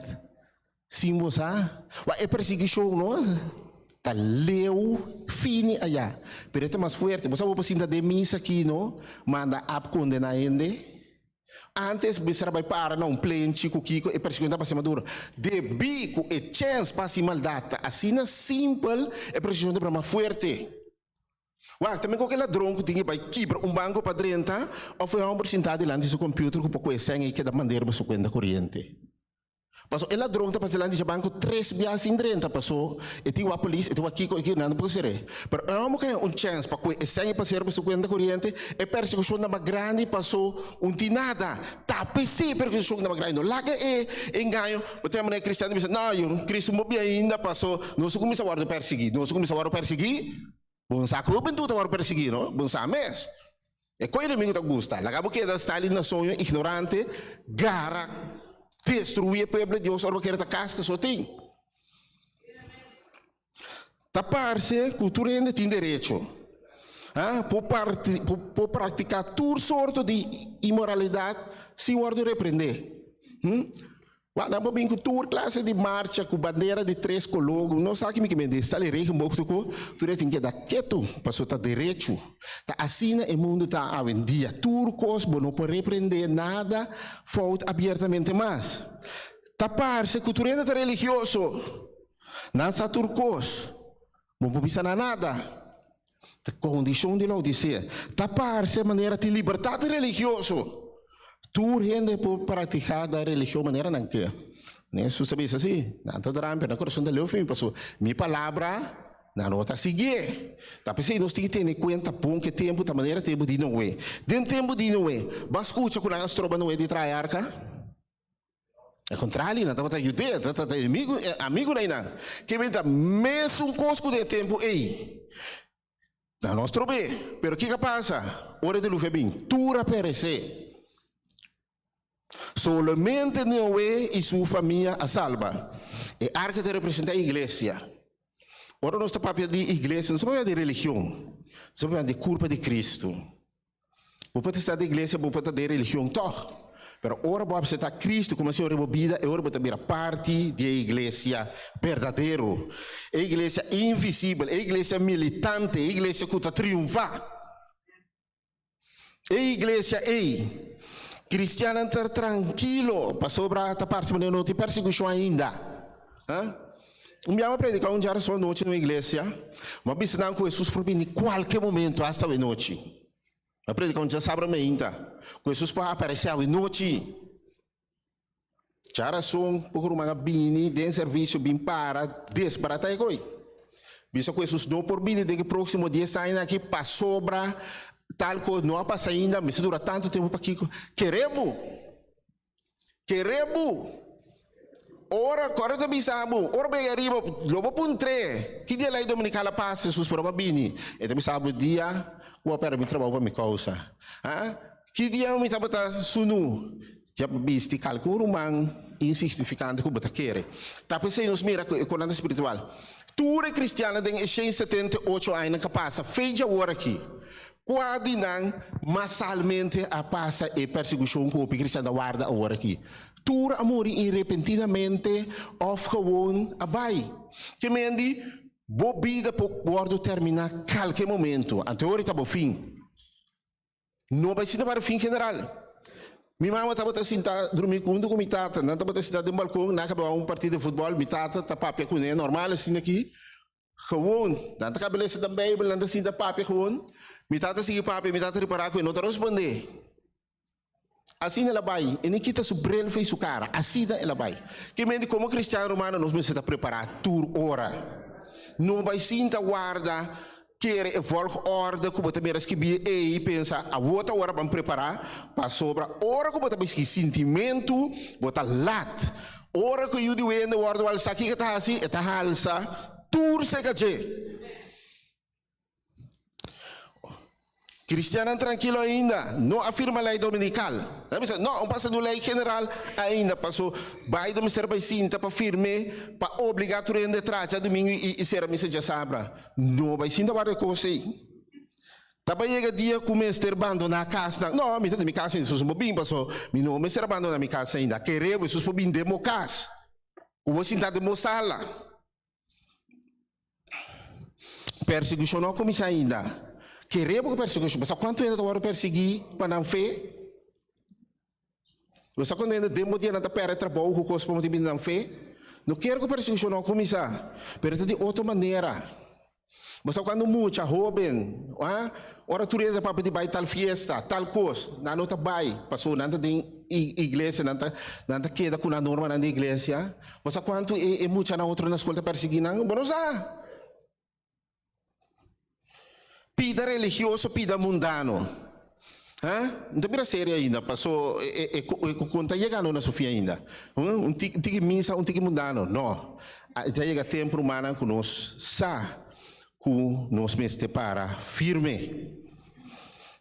Sin bo sa, wak e persiguishon no ta leu fini ayá, pero e ta mas fuerte. Bo sa bo por sinta den misa aki no manda ap kondená hende? Antes mester a bai para na un plenchi ku kiko e persiguishon ta pasa mas duro. Debí ku e chèns pa hasi maldat ta asina simpel, e persiguishon ta bira mas fuerte. Wak, ta mihó ku e ladron ku tin ke bai kibra un banko pa drenta òf e hòmber sintá dilanti su kòmpiuter ku poko e sèn ei keda mand'é riba su kuenta koriente. Paso e ladron ta pasa dilanti dje banco tres bia sin drenta paso e tin wak polis e tin wak kiko e kiko nan no por ser'é. Pero e homber ku haña un chèns pa kue e sèn i pas'é riba su kuenta koriente e persekushon ta mas grandi paso un tin nada. Ta p'esei e persekushon ta mas grandi. No laga e engaño bo ta manera kristian ta bisa no yo Cristo no bia ainda paso nos a kuminsá wòrdu persiguí. Nos a kuminsá wòrdu persiguí? Bo no sa ku hubentud ta wòrdu persiguí no? Bo no sa mes. E ku enemigo ta gusta. Laga bo keda sta li na soño ignorante, gara. destruí e pueblo di Dios ora bo kere ta kaska so tin. Ta parse ku tur hende tin derecho por por praktiká tur sorto di inmoralidat sin wòrdu reprendé. Wak, nan por bin ku tur klase di marcha ku bandera di tres koló, no sa ki mi ke mende, sali regenboog tur ko, tur e tin keda ketu pasobra ta derecho. Ta asina e mundu ta awendia, tur kos bo no por reprendé nada fout abiertamente mas. Ta parse ku tur hende ta religioso, nan sa tur kos, bo no por bisa nan nada. Ta kondishon di Laodisea. Ta parse manera tin libertat religioso. Tur hende por praktiká nan religion manera nan ke. Hesus a bisa si, nan ta drampi, nan kurason ta leu fi mi, pasobra mi palabra nan no ta siguié. Ta p'esei nos tin ki tene kuenta bon ku e tempu ta manera tempu di Noe. Den tempu di Noe, bo a skucha ku nan a stroba Noe di traha arka? Al kontrario, nan tabata yud'é, tabata amigunan ei nan. Ke bini ta mesun kos ku den e tempu ei. Nan no a strob'é. Pero kiko a pasa? Ora e diluvio a bin, tur a peresé. Solamente Noe i su famia a salba. E arka ta representá e iglesia. Ora nos ta papia di iglesia, nos ta papia di religion. Nos ta papia di kurpa di Kristu. Bo por ta sta den iglesia, bo por ta den religion tòg. Pero ora bo apseptá Kristu komo Señor di bo bida, e ora bo ta bira parti di e iglesia berdadero, e iglesia invisibel, e iglesia militante, e iglesia ku ta triunfá. E iglesia ei, kristiannan ta trankilo pasobra ta parse manera no tin persekushon ainda. Un biaha mi a prediká un djarason anochi na un iglesia, mi a bisa nan ku Hesus por bini kualke momento, asta awe nochi. Mi a prediká un djasabra meinta, ku Hesus por aparesé awe nochi. Djarason poko ruman a bini den servisio bin para desbaratá e koi. Bisa ku Hesus no por bini den e próksimo dies añanan aki pasobra tal kos no a pasa ainda, mester dura tantu tempu pakiko? Kere bo! Kere bo! Ora ku ora ta bisa bo, ora bo yega riba, lo bo puntr'é, Ki dia lei dominikal a pasa? Hesus por a bini. E ta bisa bo, Dia ku bo a pèrdè mi trabou pa mi kousa. Ha? Ki dia mi tabata sunu? Dia bo bisti kalke un ruman insignifikante ku bo ta kere. Ta p'esei nos mira ku e konanta spiritual. Tur e kristiannan den e 178 añanan ka pasa fe djawor aki. Kua di nan masalmente a pasa e persekushon ku hopi kristian ta warda awor aki? Tur a muri irepentinamente òf gewon a bai. Ke men di, bo bida por wòrdu terminá kalke momentu, anto ora ta bo fin. No bai sinta para fin general. Mi mama tabata sinta drumi huntu ku mi tata, nan tabata sinta den balkon, nan a kaba un partido di futbòl, mi tata ta papia kuné normal asina aki. Gewoon, nan ta kaba lesa den Bijbel, nan ta sinta papia gewoon. Mi tata sigui papia, mi tata ripará ku e no ta rospondé. Asina el a bai, e ni kita su bril for su kara, asina el a bai. Ke mende komo kristian romano nos mester ta prepará tur ora. No bai sinta warda kere e volgorde ku bo ta mira skibí ei i pensa awor ta ora ban prepará, pasobra ora ku bo ta bai sigui sintimentu bo ta lat. Ora ku yu di wende wòrdu alsá, kiko e ta hasi? E ta halsa tur serka dje. Kristiannan trankilo ainda no a firma lei dominikal. Nan a bisa, No, un pasa di un lei general ainda, paso Biden mester bai sinta pa firm'é pa obligá tur hende traha djadumingu i sera misa djasabra. No bai sinta warda e kos ei. Ta bai yega dia ku mester bandoná kasnan. No, mi ta den mi kas ainda. Hesus no por bin paso mi no mester a bandoná mi kas ainda. Kere bo, Hesus por bin den bo kas. Ku bo sinta den bo sala. Persekushon no a kuminsá ainda. Kere bo ku persekushon. Bo sa kuantu hende ta wòrdu persiguí pa nan fe? Bo sa kuantu hende den bo dia nan ta pèrdè trabou ku kos pa motibu di nan fe? No kere ku persekushon no a kuminsá, pero ta di otro manera. Bo sa kuantu mucha hóben, a, ora tur hende ta papia di bai tal fiesta, tal kos, nan no ta bai, pasobra nan ta den iglesia, nan ta nan ta keda ku nan normanan di iglesia. Bo sa kuantu e e muchanan otro na skol ta persiguí nan? Bo no sa. Pida religioso, pida mundano. Ha? No ta bira serio ainda, paso e e e ku ta yegando na su fin ainda. Un tiki misa, un tiki mundano. No. Ta yega tempu, rumannan, ku nos sa ku nos mester para firme.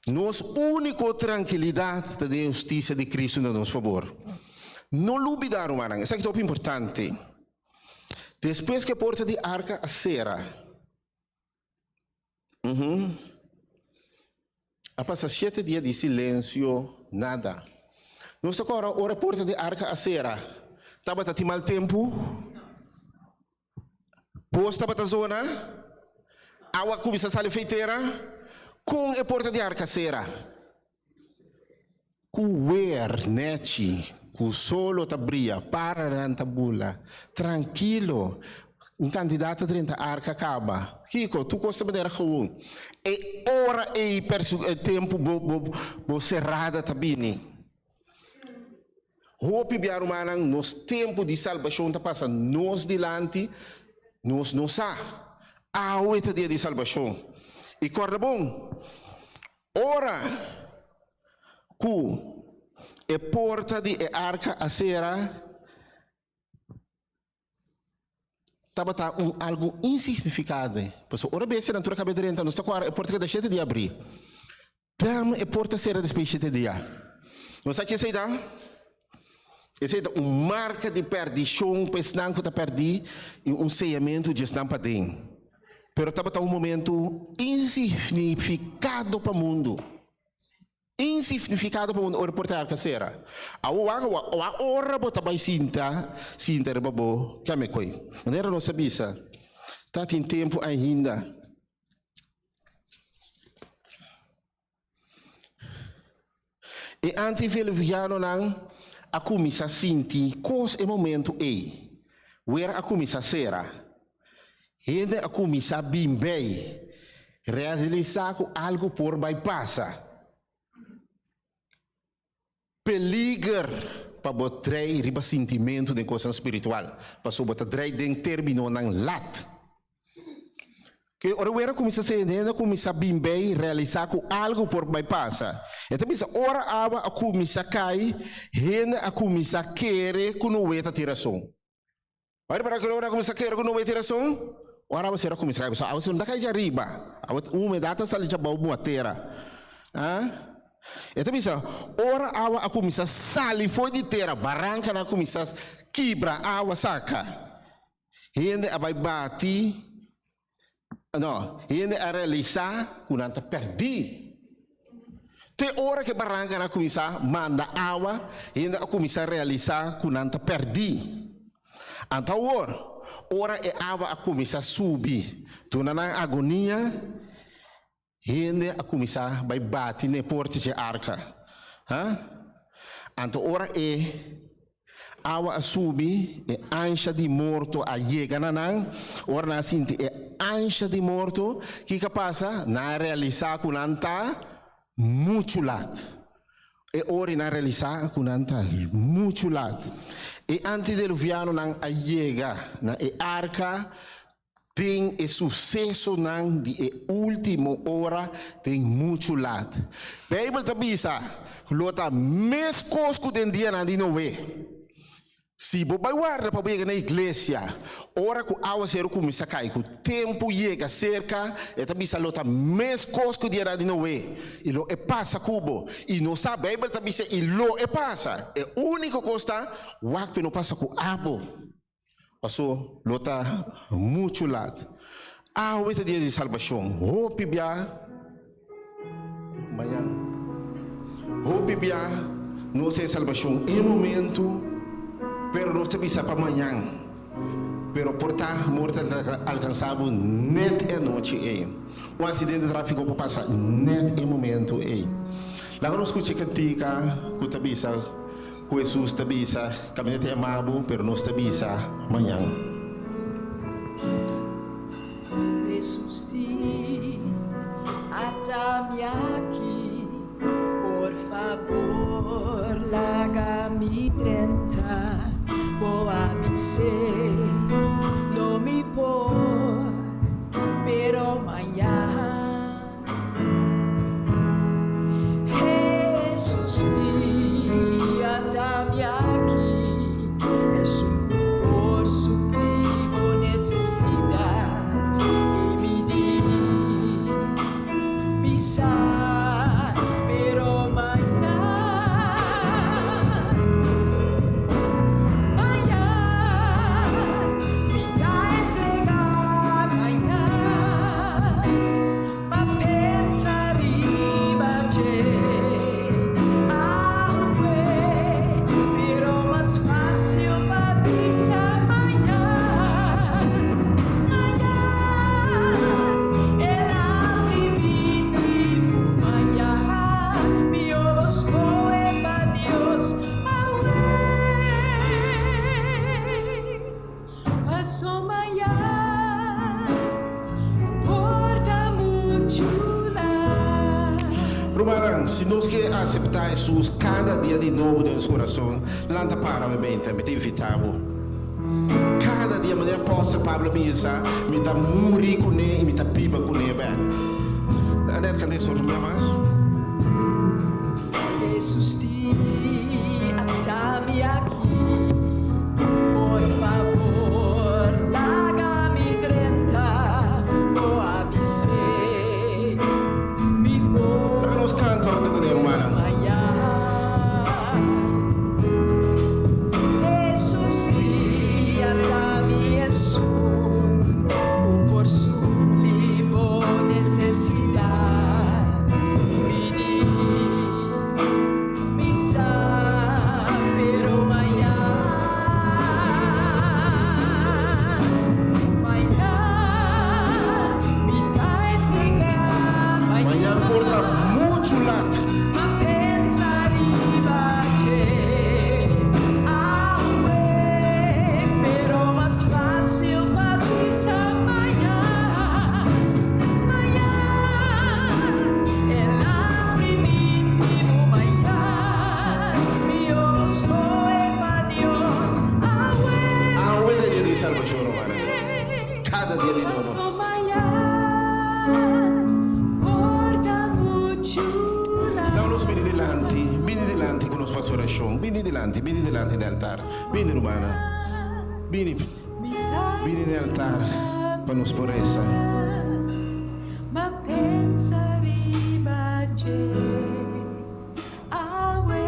Nos úniko trankilidat ta den e hustisia di Kristu na nos fabor. No lubidá, rumannan, esaki ta hopi importante. Despues ku e porta di arka a sera, a pasa shete dia di silensio, nada. Nos ta kòrda ora e porta di arka a sera, tabata tin mal tempu? Bos tabata zona? Awa a kuminsá sali fei tera? Kon e porta di arka sera? Ku wer nechi, ku solo ta bria, paranan ta bula, trankilo, un kantidat ta drenta arka kaba. Kiko? Tur kos ta manera gewoon. E ora ei e tempu bo bo bo serada ta bini. Hopi bia rumannan, nos tempu di salbashon ta pasa nos dilanti, nos no sa. Awe ta dia di salbashon. I kòrda bon, ora ku e porta di e arka a sera, tabata un algu insignifikante. Pasobra ora bestianan tur a kabe drenta, nos ta kòrda e porta keda shete dia abrí. Dam e porta sera despues di shete dia. Nos sa ki esei ta? Esei ta un marka di perdishon pa esnan ku ta pèrdí i un seyamentu di esnan paden. Pero tabata un momentu insignifikado pa mundu. Insignifikado pa mundu ora e porta arka sera. Awor wak wak ora bo ta bai sinta sinta riba bo keme koi. Manera nos a bisa, ta tin tempu ainda. E antiveluvianonan a kuminsá sinti kos e momentu ei. Wer a kuminsá sera. Hende a kuminsá bin bei, realisá ku algu por bai pasa. Peliger pa bo drei riba sintimentu den kosnan spiritual, pasobra bo ta drei den terminonan lat. Ke ora wera kuminsá sende, hende a kuminsá bin bei realisá ku algu por bai pasa. E ta bisa ora awa a kuminsá kai, hende a kuminsá kere ku Noe ta tin rason. Ora para ku ora kuminsá kere ku Noe tin rason, ora awaseru a kuminsá kai, pasobra awaseru no ta kai djariba, awa humedat ta sali djabou bua tera. Ah? E ta bisa, ora awa a kuminsá sali for di tera, barankanan a kuminsá kibra awa saka. Hende a bai bati, no, hende a realisá ku nan ta pèrdí. Te ora ku e barankanan a kuminsá manda awa, hende a kuminsá realisá ku nan ta pèrdí. Anto awor, ora e awa a kuminsá subi, duna nan agonia, Hende a kuminsá bai bati na e porta dje arka. Ha? Anto ora e awa a subi, e ansha di morto a yega na nan. Ora nan a sinti e ansha di morto, kiko a pasa? Nan a realisá ku nan ta muchu lat. E ora nan a realisá ku nan ta muchu lat. E antideluvianonan a yega na e arka. Den e susesonan di e último ora den muchu lat. Beibel ta bisa ku lo ta meskos ku den dianan di Noé. Si bo bai warda pa bo yega na iglesia ora ku awaseru kuminsá kai, ku tempu yega serka, e ta bisa lo ta meskos ku dianan di Noé, i lo e pasa ku bo. I nos sa, Beibel ta bisa, i lo e pasa. E úniko kos ta, wak pa e no pasa ku abo. Paso lo ta muchu lat. Awe ta dia di salbashon. Hopi bia mañan. Hopi bia nos ta e salbashon e momentu, pero nos ta bisa pa mañan. Pero por ta morte ta alkansa bo net e anochi ei. Un aksidente di trafiko por pasa net e momentu ei. Laga nos skucha e kantika ku ta bisa. Ku Hesus ta bisa, Kaminda ta yama bo, pero nos ta bisa, Mañan. Hesus di, Ata mi aki, por fabor laga mi drenta, bo a bis'é, Lo mi por, pero mañan. Hesus di, Ata mi aki, esun ku por supli bo nesesidat. I mi di, Mi sa, pero mañan. Rumannan, si nos ke aseptá Hesus kada dia di nobo den nos kurason, lanta para obviamente, mi ta invitá bo. Kada dia, manera apòstel Pablo a bisa, mi ta muri kuné i mi ta biba kuné bèk. Anet, kanta e sorto un bia mas. Hesus di, Ata mi aki, por fabor laga mi drenta, bo a bis'é, mi por Laga nos kanta huntu kuné, rumannan. mañan. Hesus di, Ata mi esun ku por supli bo nesesidat. Mi di, Mi sa, pero mañan, mañan mi ta entregá, Mañan por ta muchu lat. Ma pensa riba dje awe, pero mas fácil pa bisa mañan, mañan. El a primintí bo mañan, mihó bo skohe pa Dios awe. Awe ta e dia di salbashon, rumannan. Kada dia di nobo. Paso mañan por ta muchu lat. Laga nos bini dilanti, bini dilanti ku nos fasi orashon. Bini dilanti, bini dilanti di altar. Bini, rumana. Bini, bini na e altar pa nos por resa. Ma pensa riba dje awe,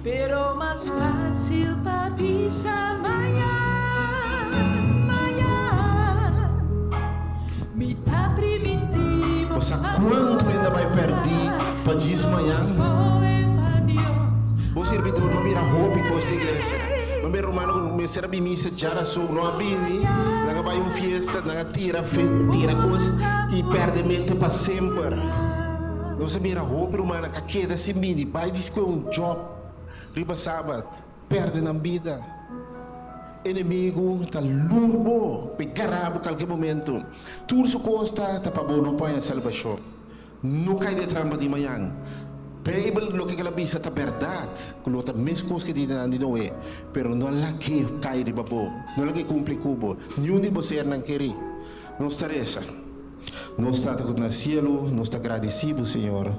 pero mas fácil pa bisa mañan, mañan. Mi ta primintí bo Bo sa kuantu hende a bai pèrdí pa djis mañan? Bo sirbidor no mira hopi kos di iglesia. Bo mira rumano ku mester a bin misa djarason no a bini, nan a bai un fiesta, nan a tira tira kos i pèrdè mente pa semper. Nos a mira hopi rumannan ku a keda sin bini, bai di skohe un djòp riba sabat, pèrdè nan bida. Enemigu ta lur bo pa e gara bo kalke momentu. Tur su kos ta ta pa bo no por haña salbashon. No kai den trampa di mañan. Beibel loke kel a bisa ta bèrdat, ku lo ta meskos ke dianan di Noe, pero no lag'é kai riba bo, no lag'é kumpli ku bo, niun di bo sernan kerí. Nos ta resa. Nos Tata ku ta na sielu, nos ta gradisí bo, Señor.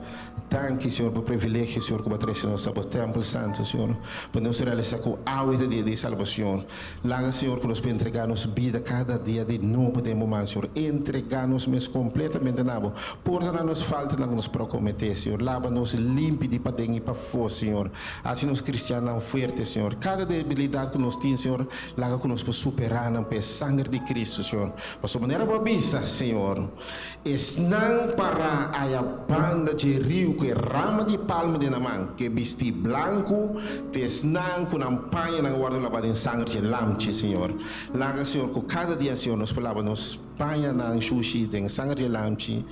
Danki, Señor, pa e privilegio, Señor, ku bo a trese nos na bo tèmpel santu, Señor, pa nos realisá ku awe ta dia di salbashon. Laga, Señor, ku nos por entregá nos bida kada dia di nobo den bo man, Señor. Entregá nos mes kompletamente na bo. Pordoná nos faltanan ku nos por a kometé, Señor. Laba nos limpi di paden i pafó, Señor. Hasi nos kristiannan fuerte, Señor. Kada debilidat ku nos tin, Señor, laga ku nos por superá nan pa e sanger di Kristu, Señor. Pasobra manera bo a bisa, Señor, Esnan pará aya banda dje riu ku e rama di palma den nan man, ku e bistí blanku, ta esnan ku nan pañanan a wòrdu labá den sanger dje Lamchi, Señor. Laga, Señor, ku kada dia, Señor, nos por laba nos pañanan shushi den sanger dje Lamchi.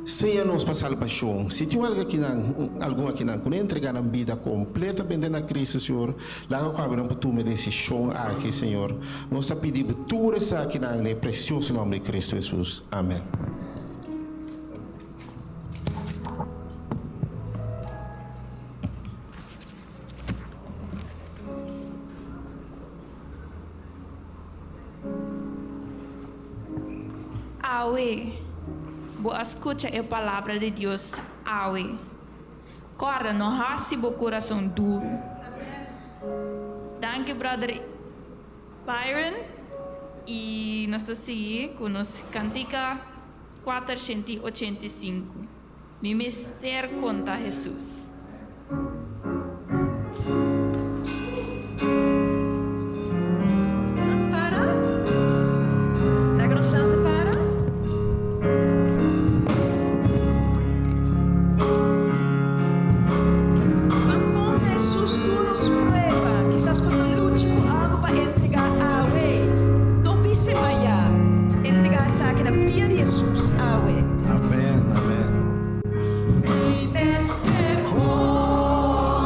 Seña nos pa salbashon. Si tin algu akinan, algun akinan ku no entregá nan bida kompletamente na Kristu, Señor, laga ku awe nan por tuma e desishon aki, Señor. Nos ta pidi bo tur esakinan den e presioso nòmber di Kristu Hesus. Amèn. Awe, bo a skucha e palabra di Dios awe. Kòrda, no hasi bo kurason duru. Danki brother Byron i nos ta sigui ku nos kantika 485, Mi mester konta Hesus. Nos lanta para. Laga nos lanta para. Ban konta Hesus tur nos prueba. Kisas bo ta lucha ku algu pa entregá awe. No bisa maya. Entregá esaki na pia di Hesus awe. Amen, amen. Mi mester konta.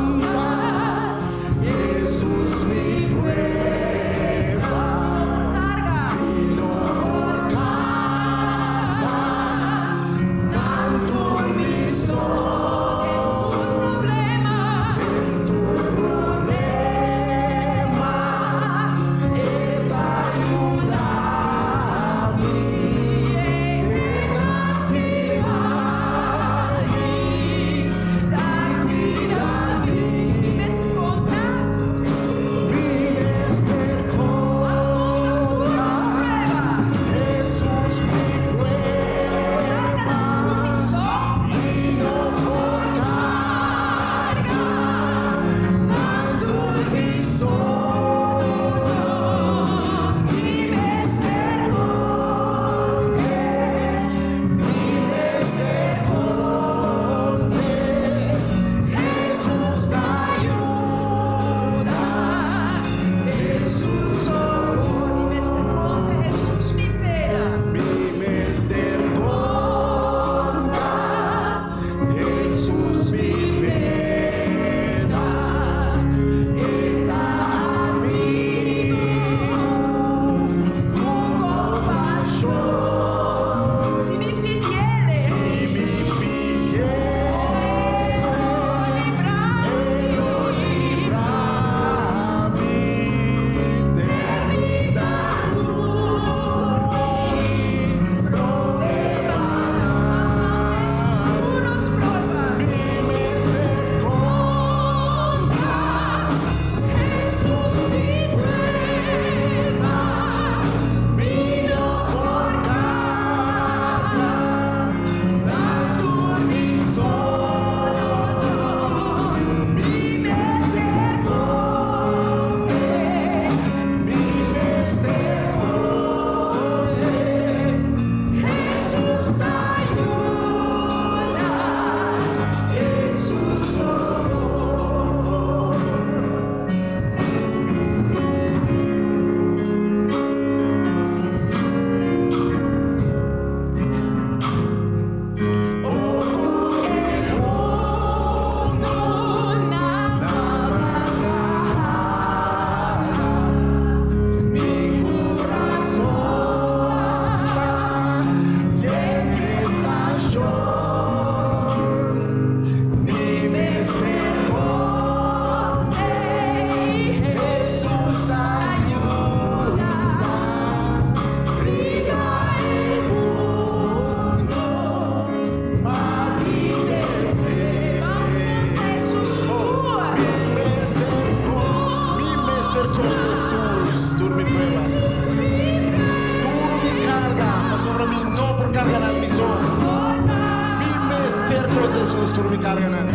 Konta Hesus tur mi karganan.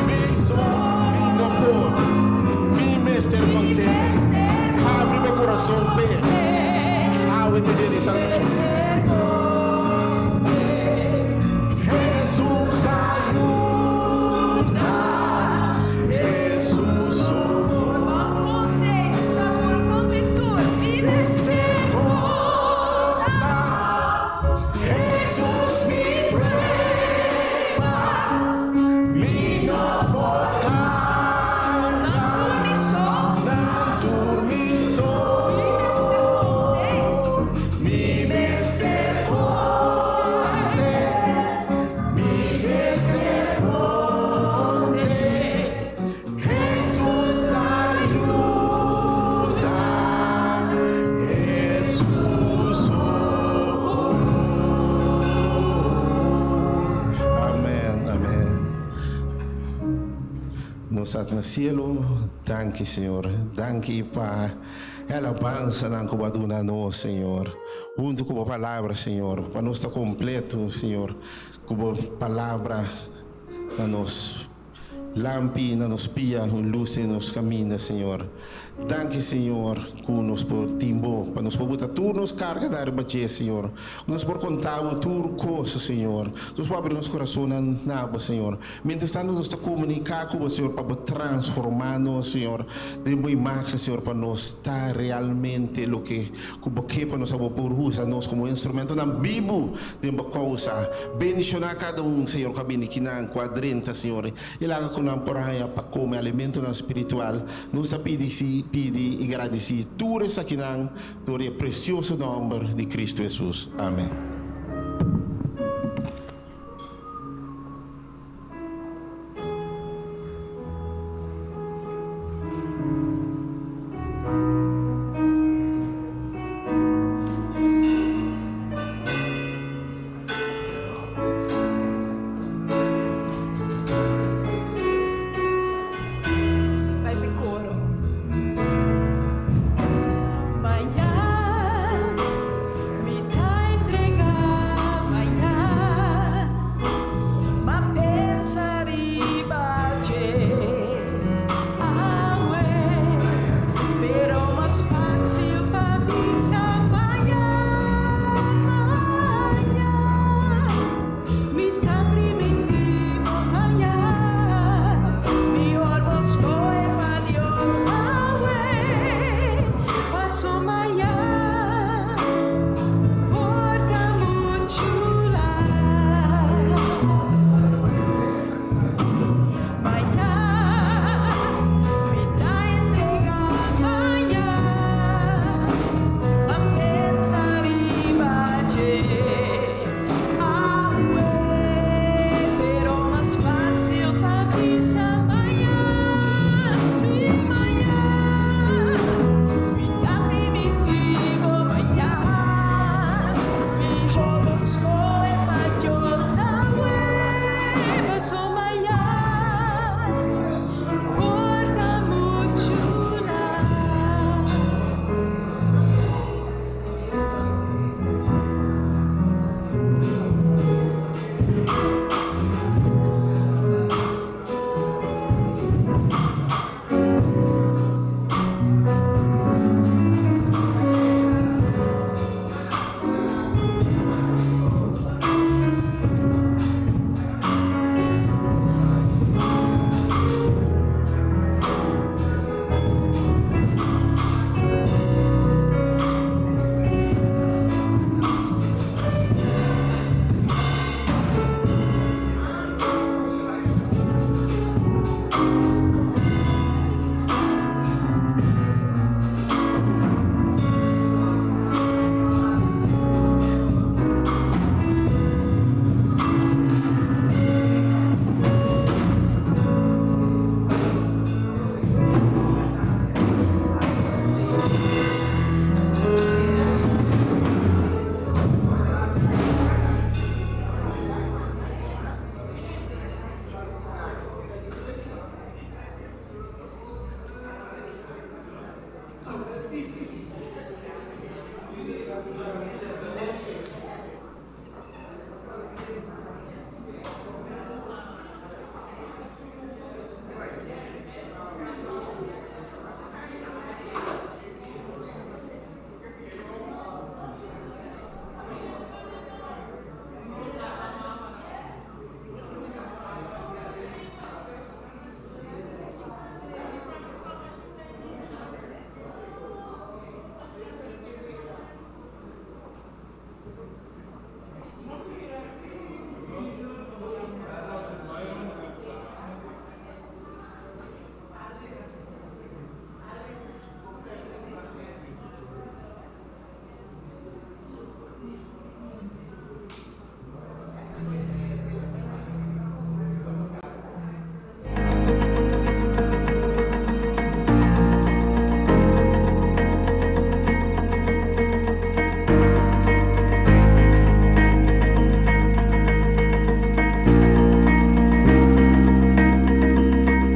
Mi so mi no por, mi mester kont'é. Habri bo kurason p'e, awe ta dia di salbashon. Hesus ta yuda, Hesus so por. Mester konta. Hesus mi prueba, mi no por karga nan tur mi so. Mi mester konte, mi mester konte. Hesus a yuda, Hesus oh. Amen, amen. Nos Tata na cielo, danki Señor, danki pa e alabansanan cu bo a duna nos Señor, hunto cu bo palabra Señor, pa nos ta completo Señor, cu bo palabra na nos. Lampi na nos pia, un lus den nos kaminda, Señor. Danki, Señor, ku nos por tin Bo, pa nos por buta tur nos karga na riba dje, Señor. Ku nos por konta Bo tur kos, Señor. Nos por abri nos korasonnan na Bo, Señor. Mientras tanto nos ta komuniká ku Bo, Señor, pa Bo transformá nos, Señor, den Bo imágen, Señor, pa nos ta realmente loke ku Bo ke pa nos ta. Bo por usa nos komo instrumentonan bibu Den bo kousa, bendishoná kada un, Señor, ku a bini kinan, ku a drenta, Señor, i laga ku nan por haña pa kome alimentonan spiritual. Nos ta pidi, sí, pidi i gradisí tur esakinan dor di e presioso nòmber di Kristu Hesus. Amèn.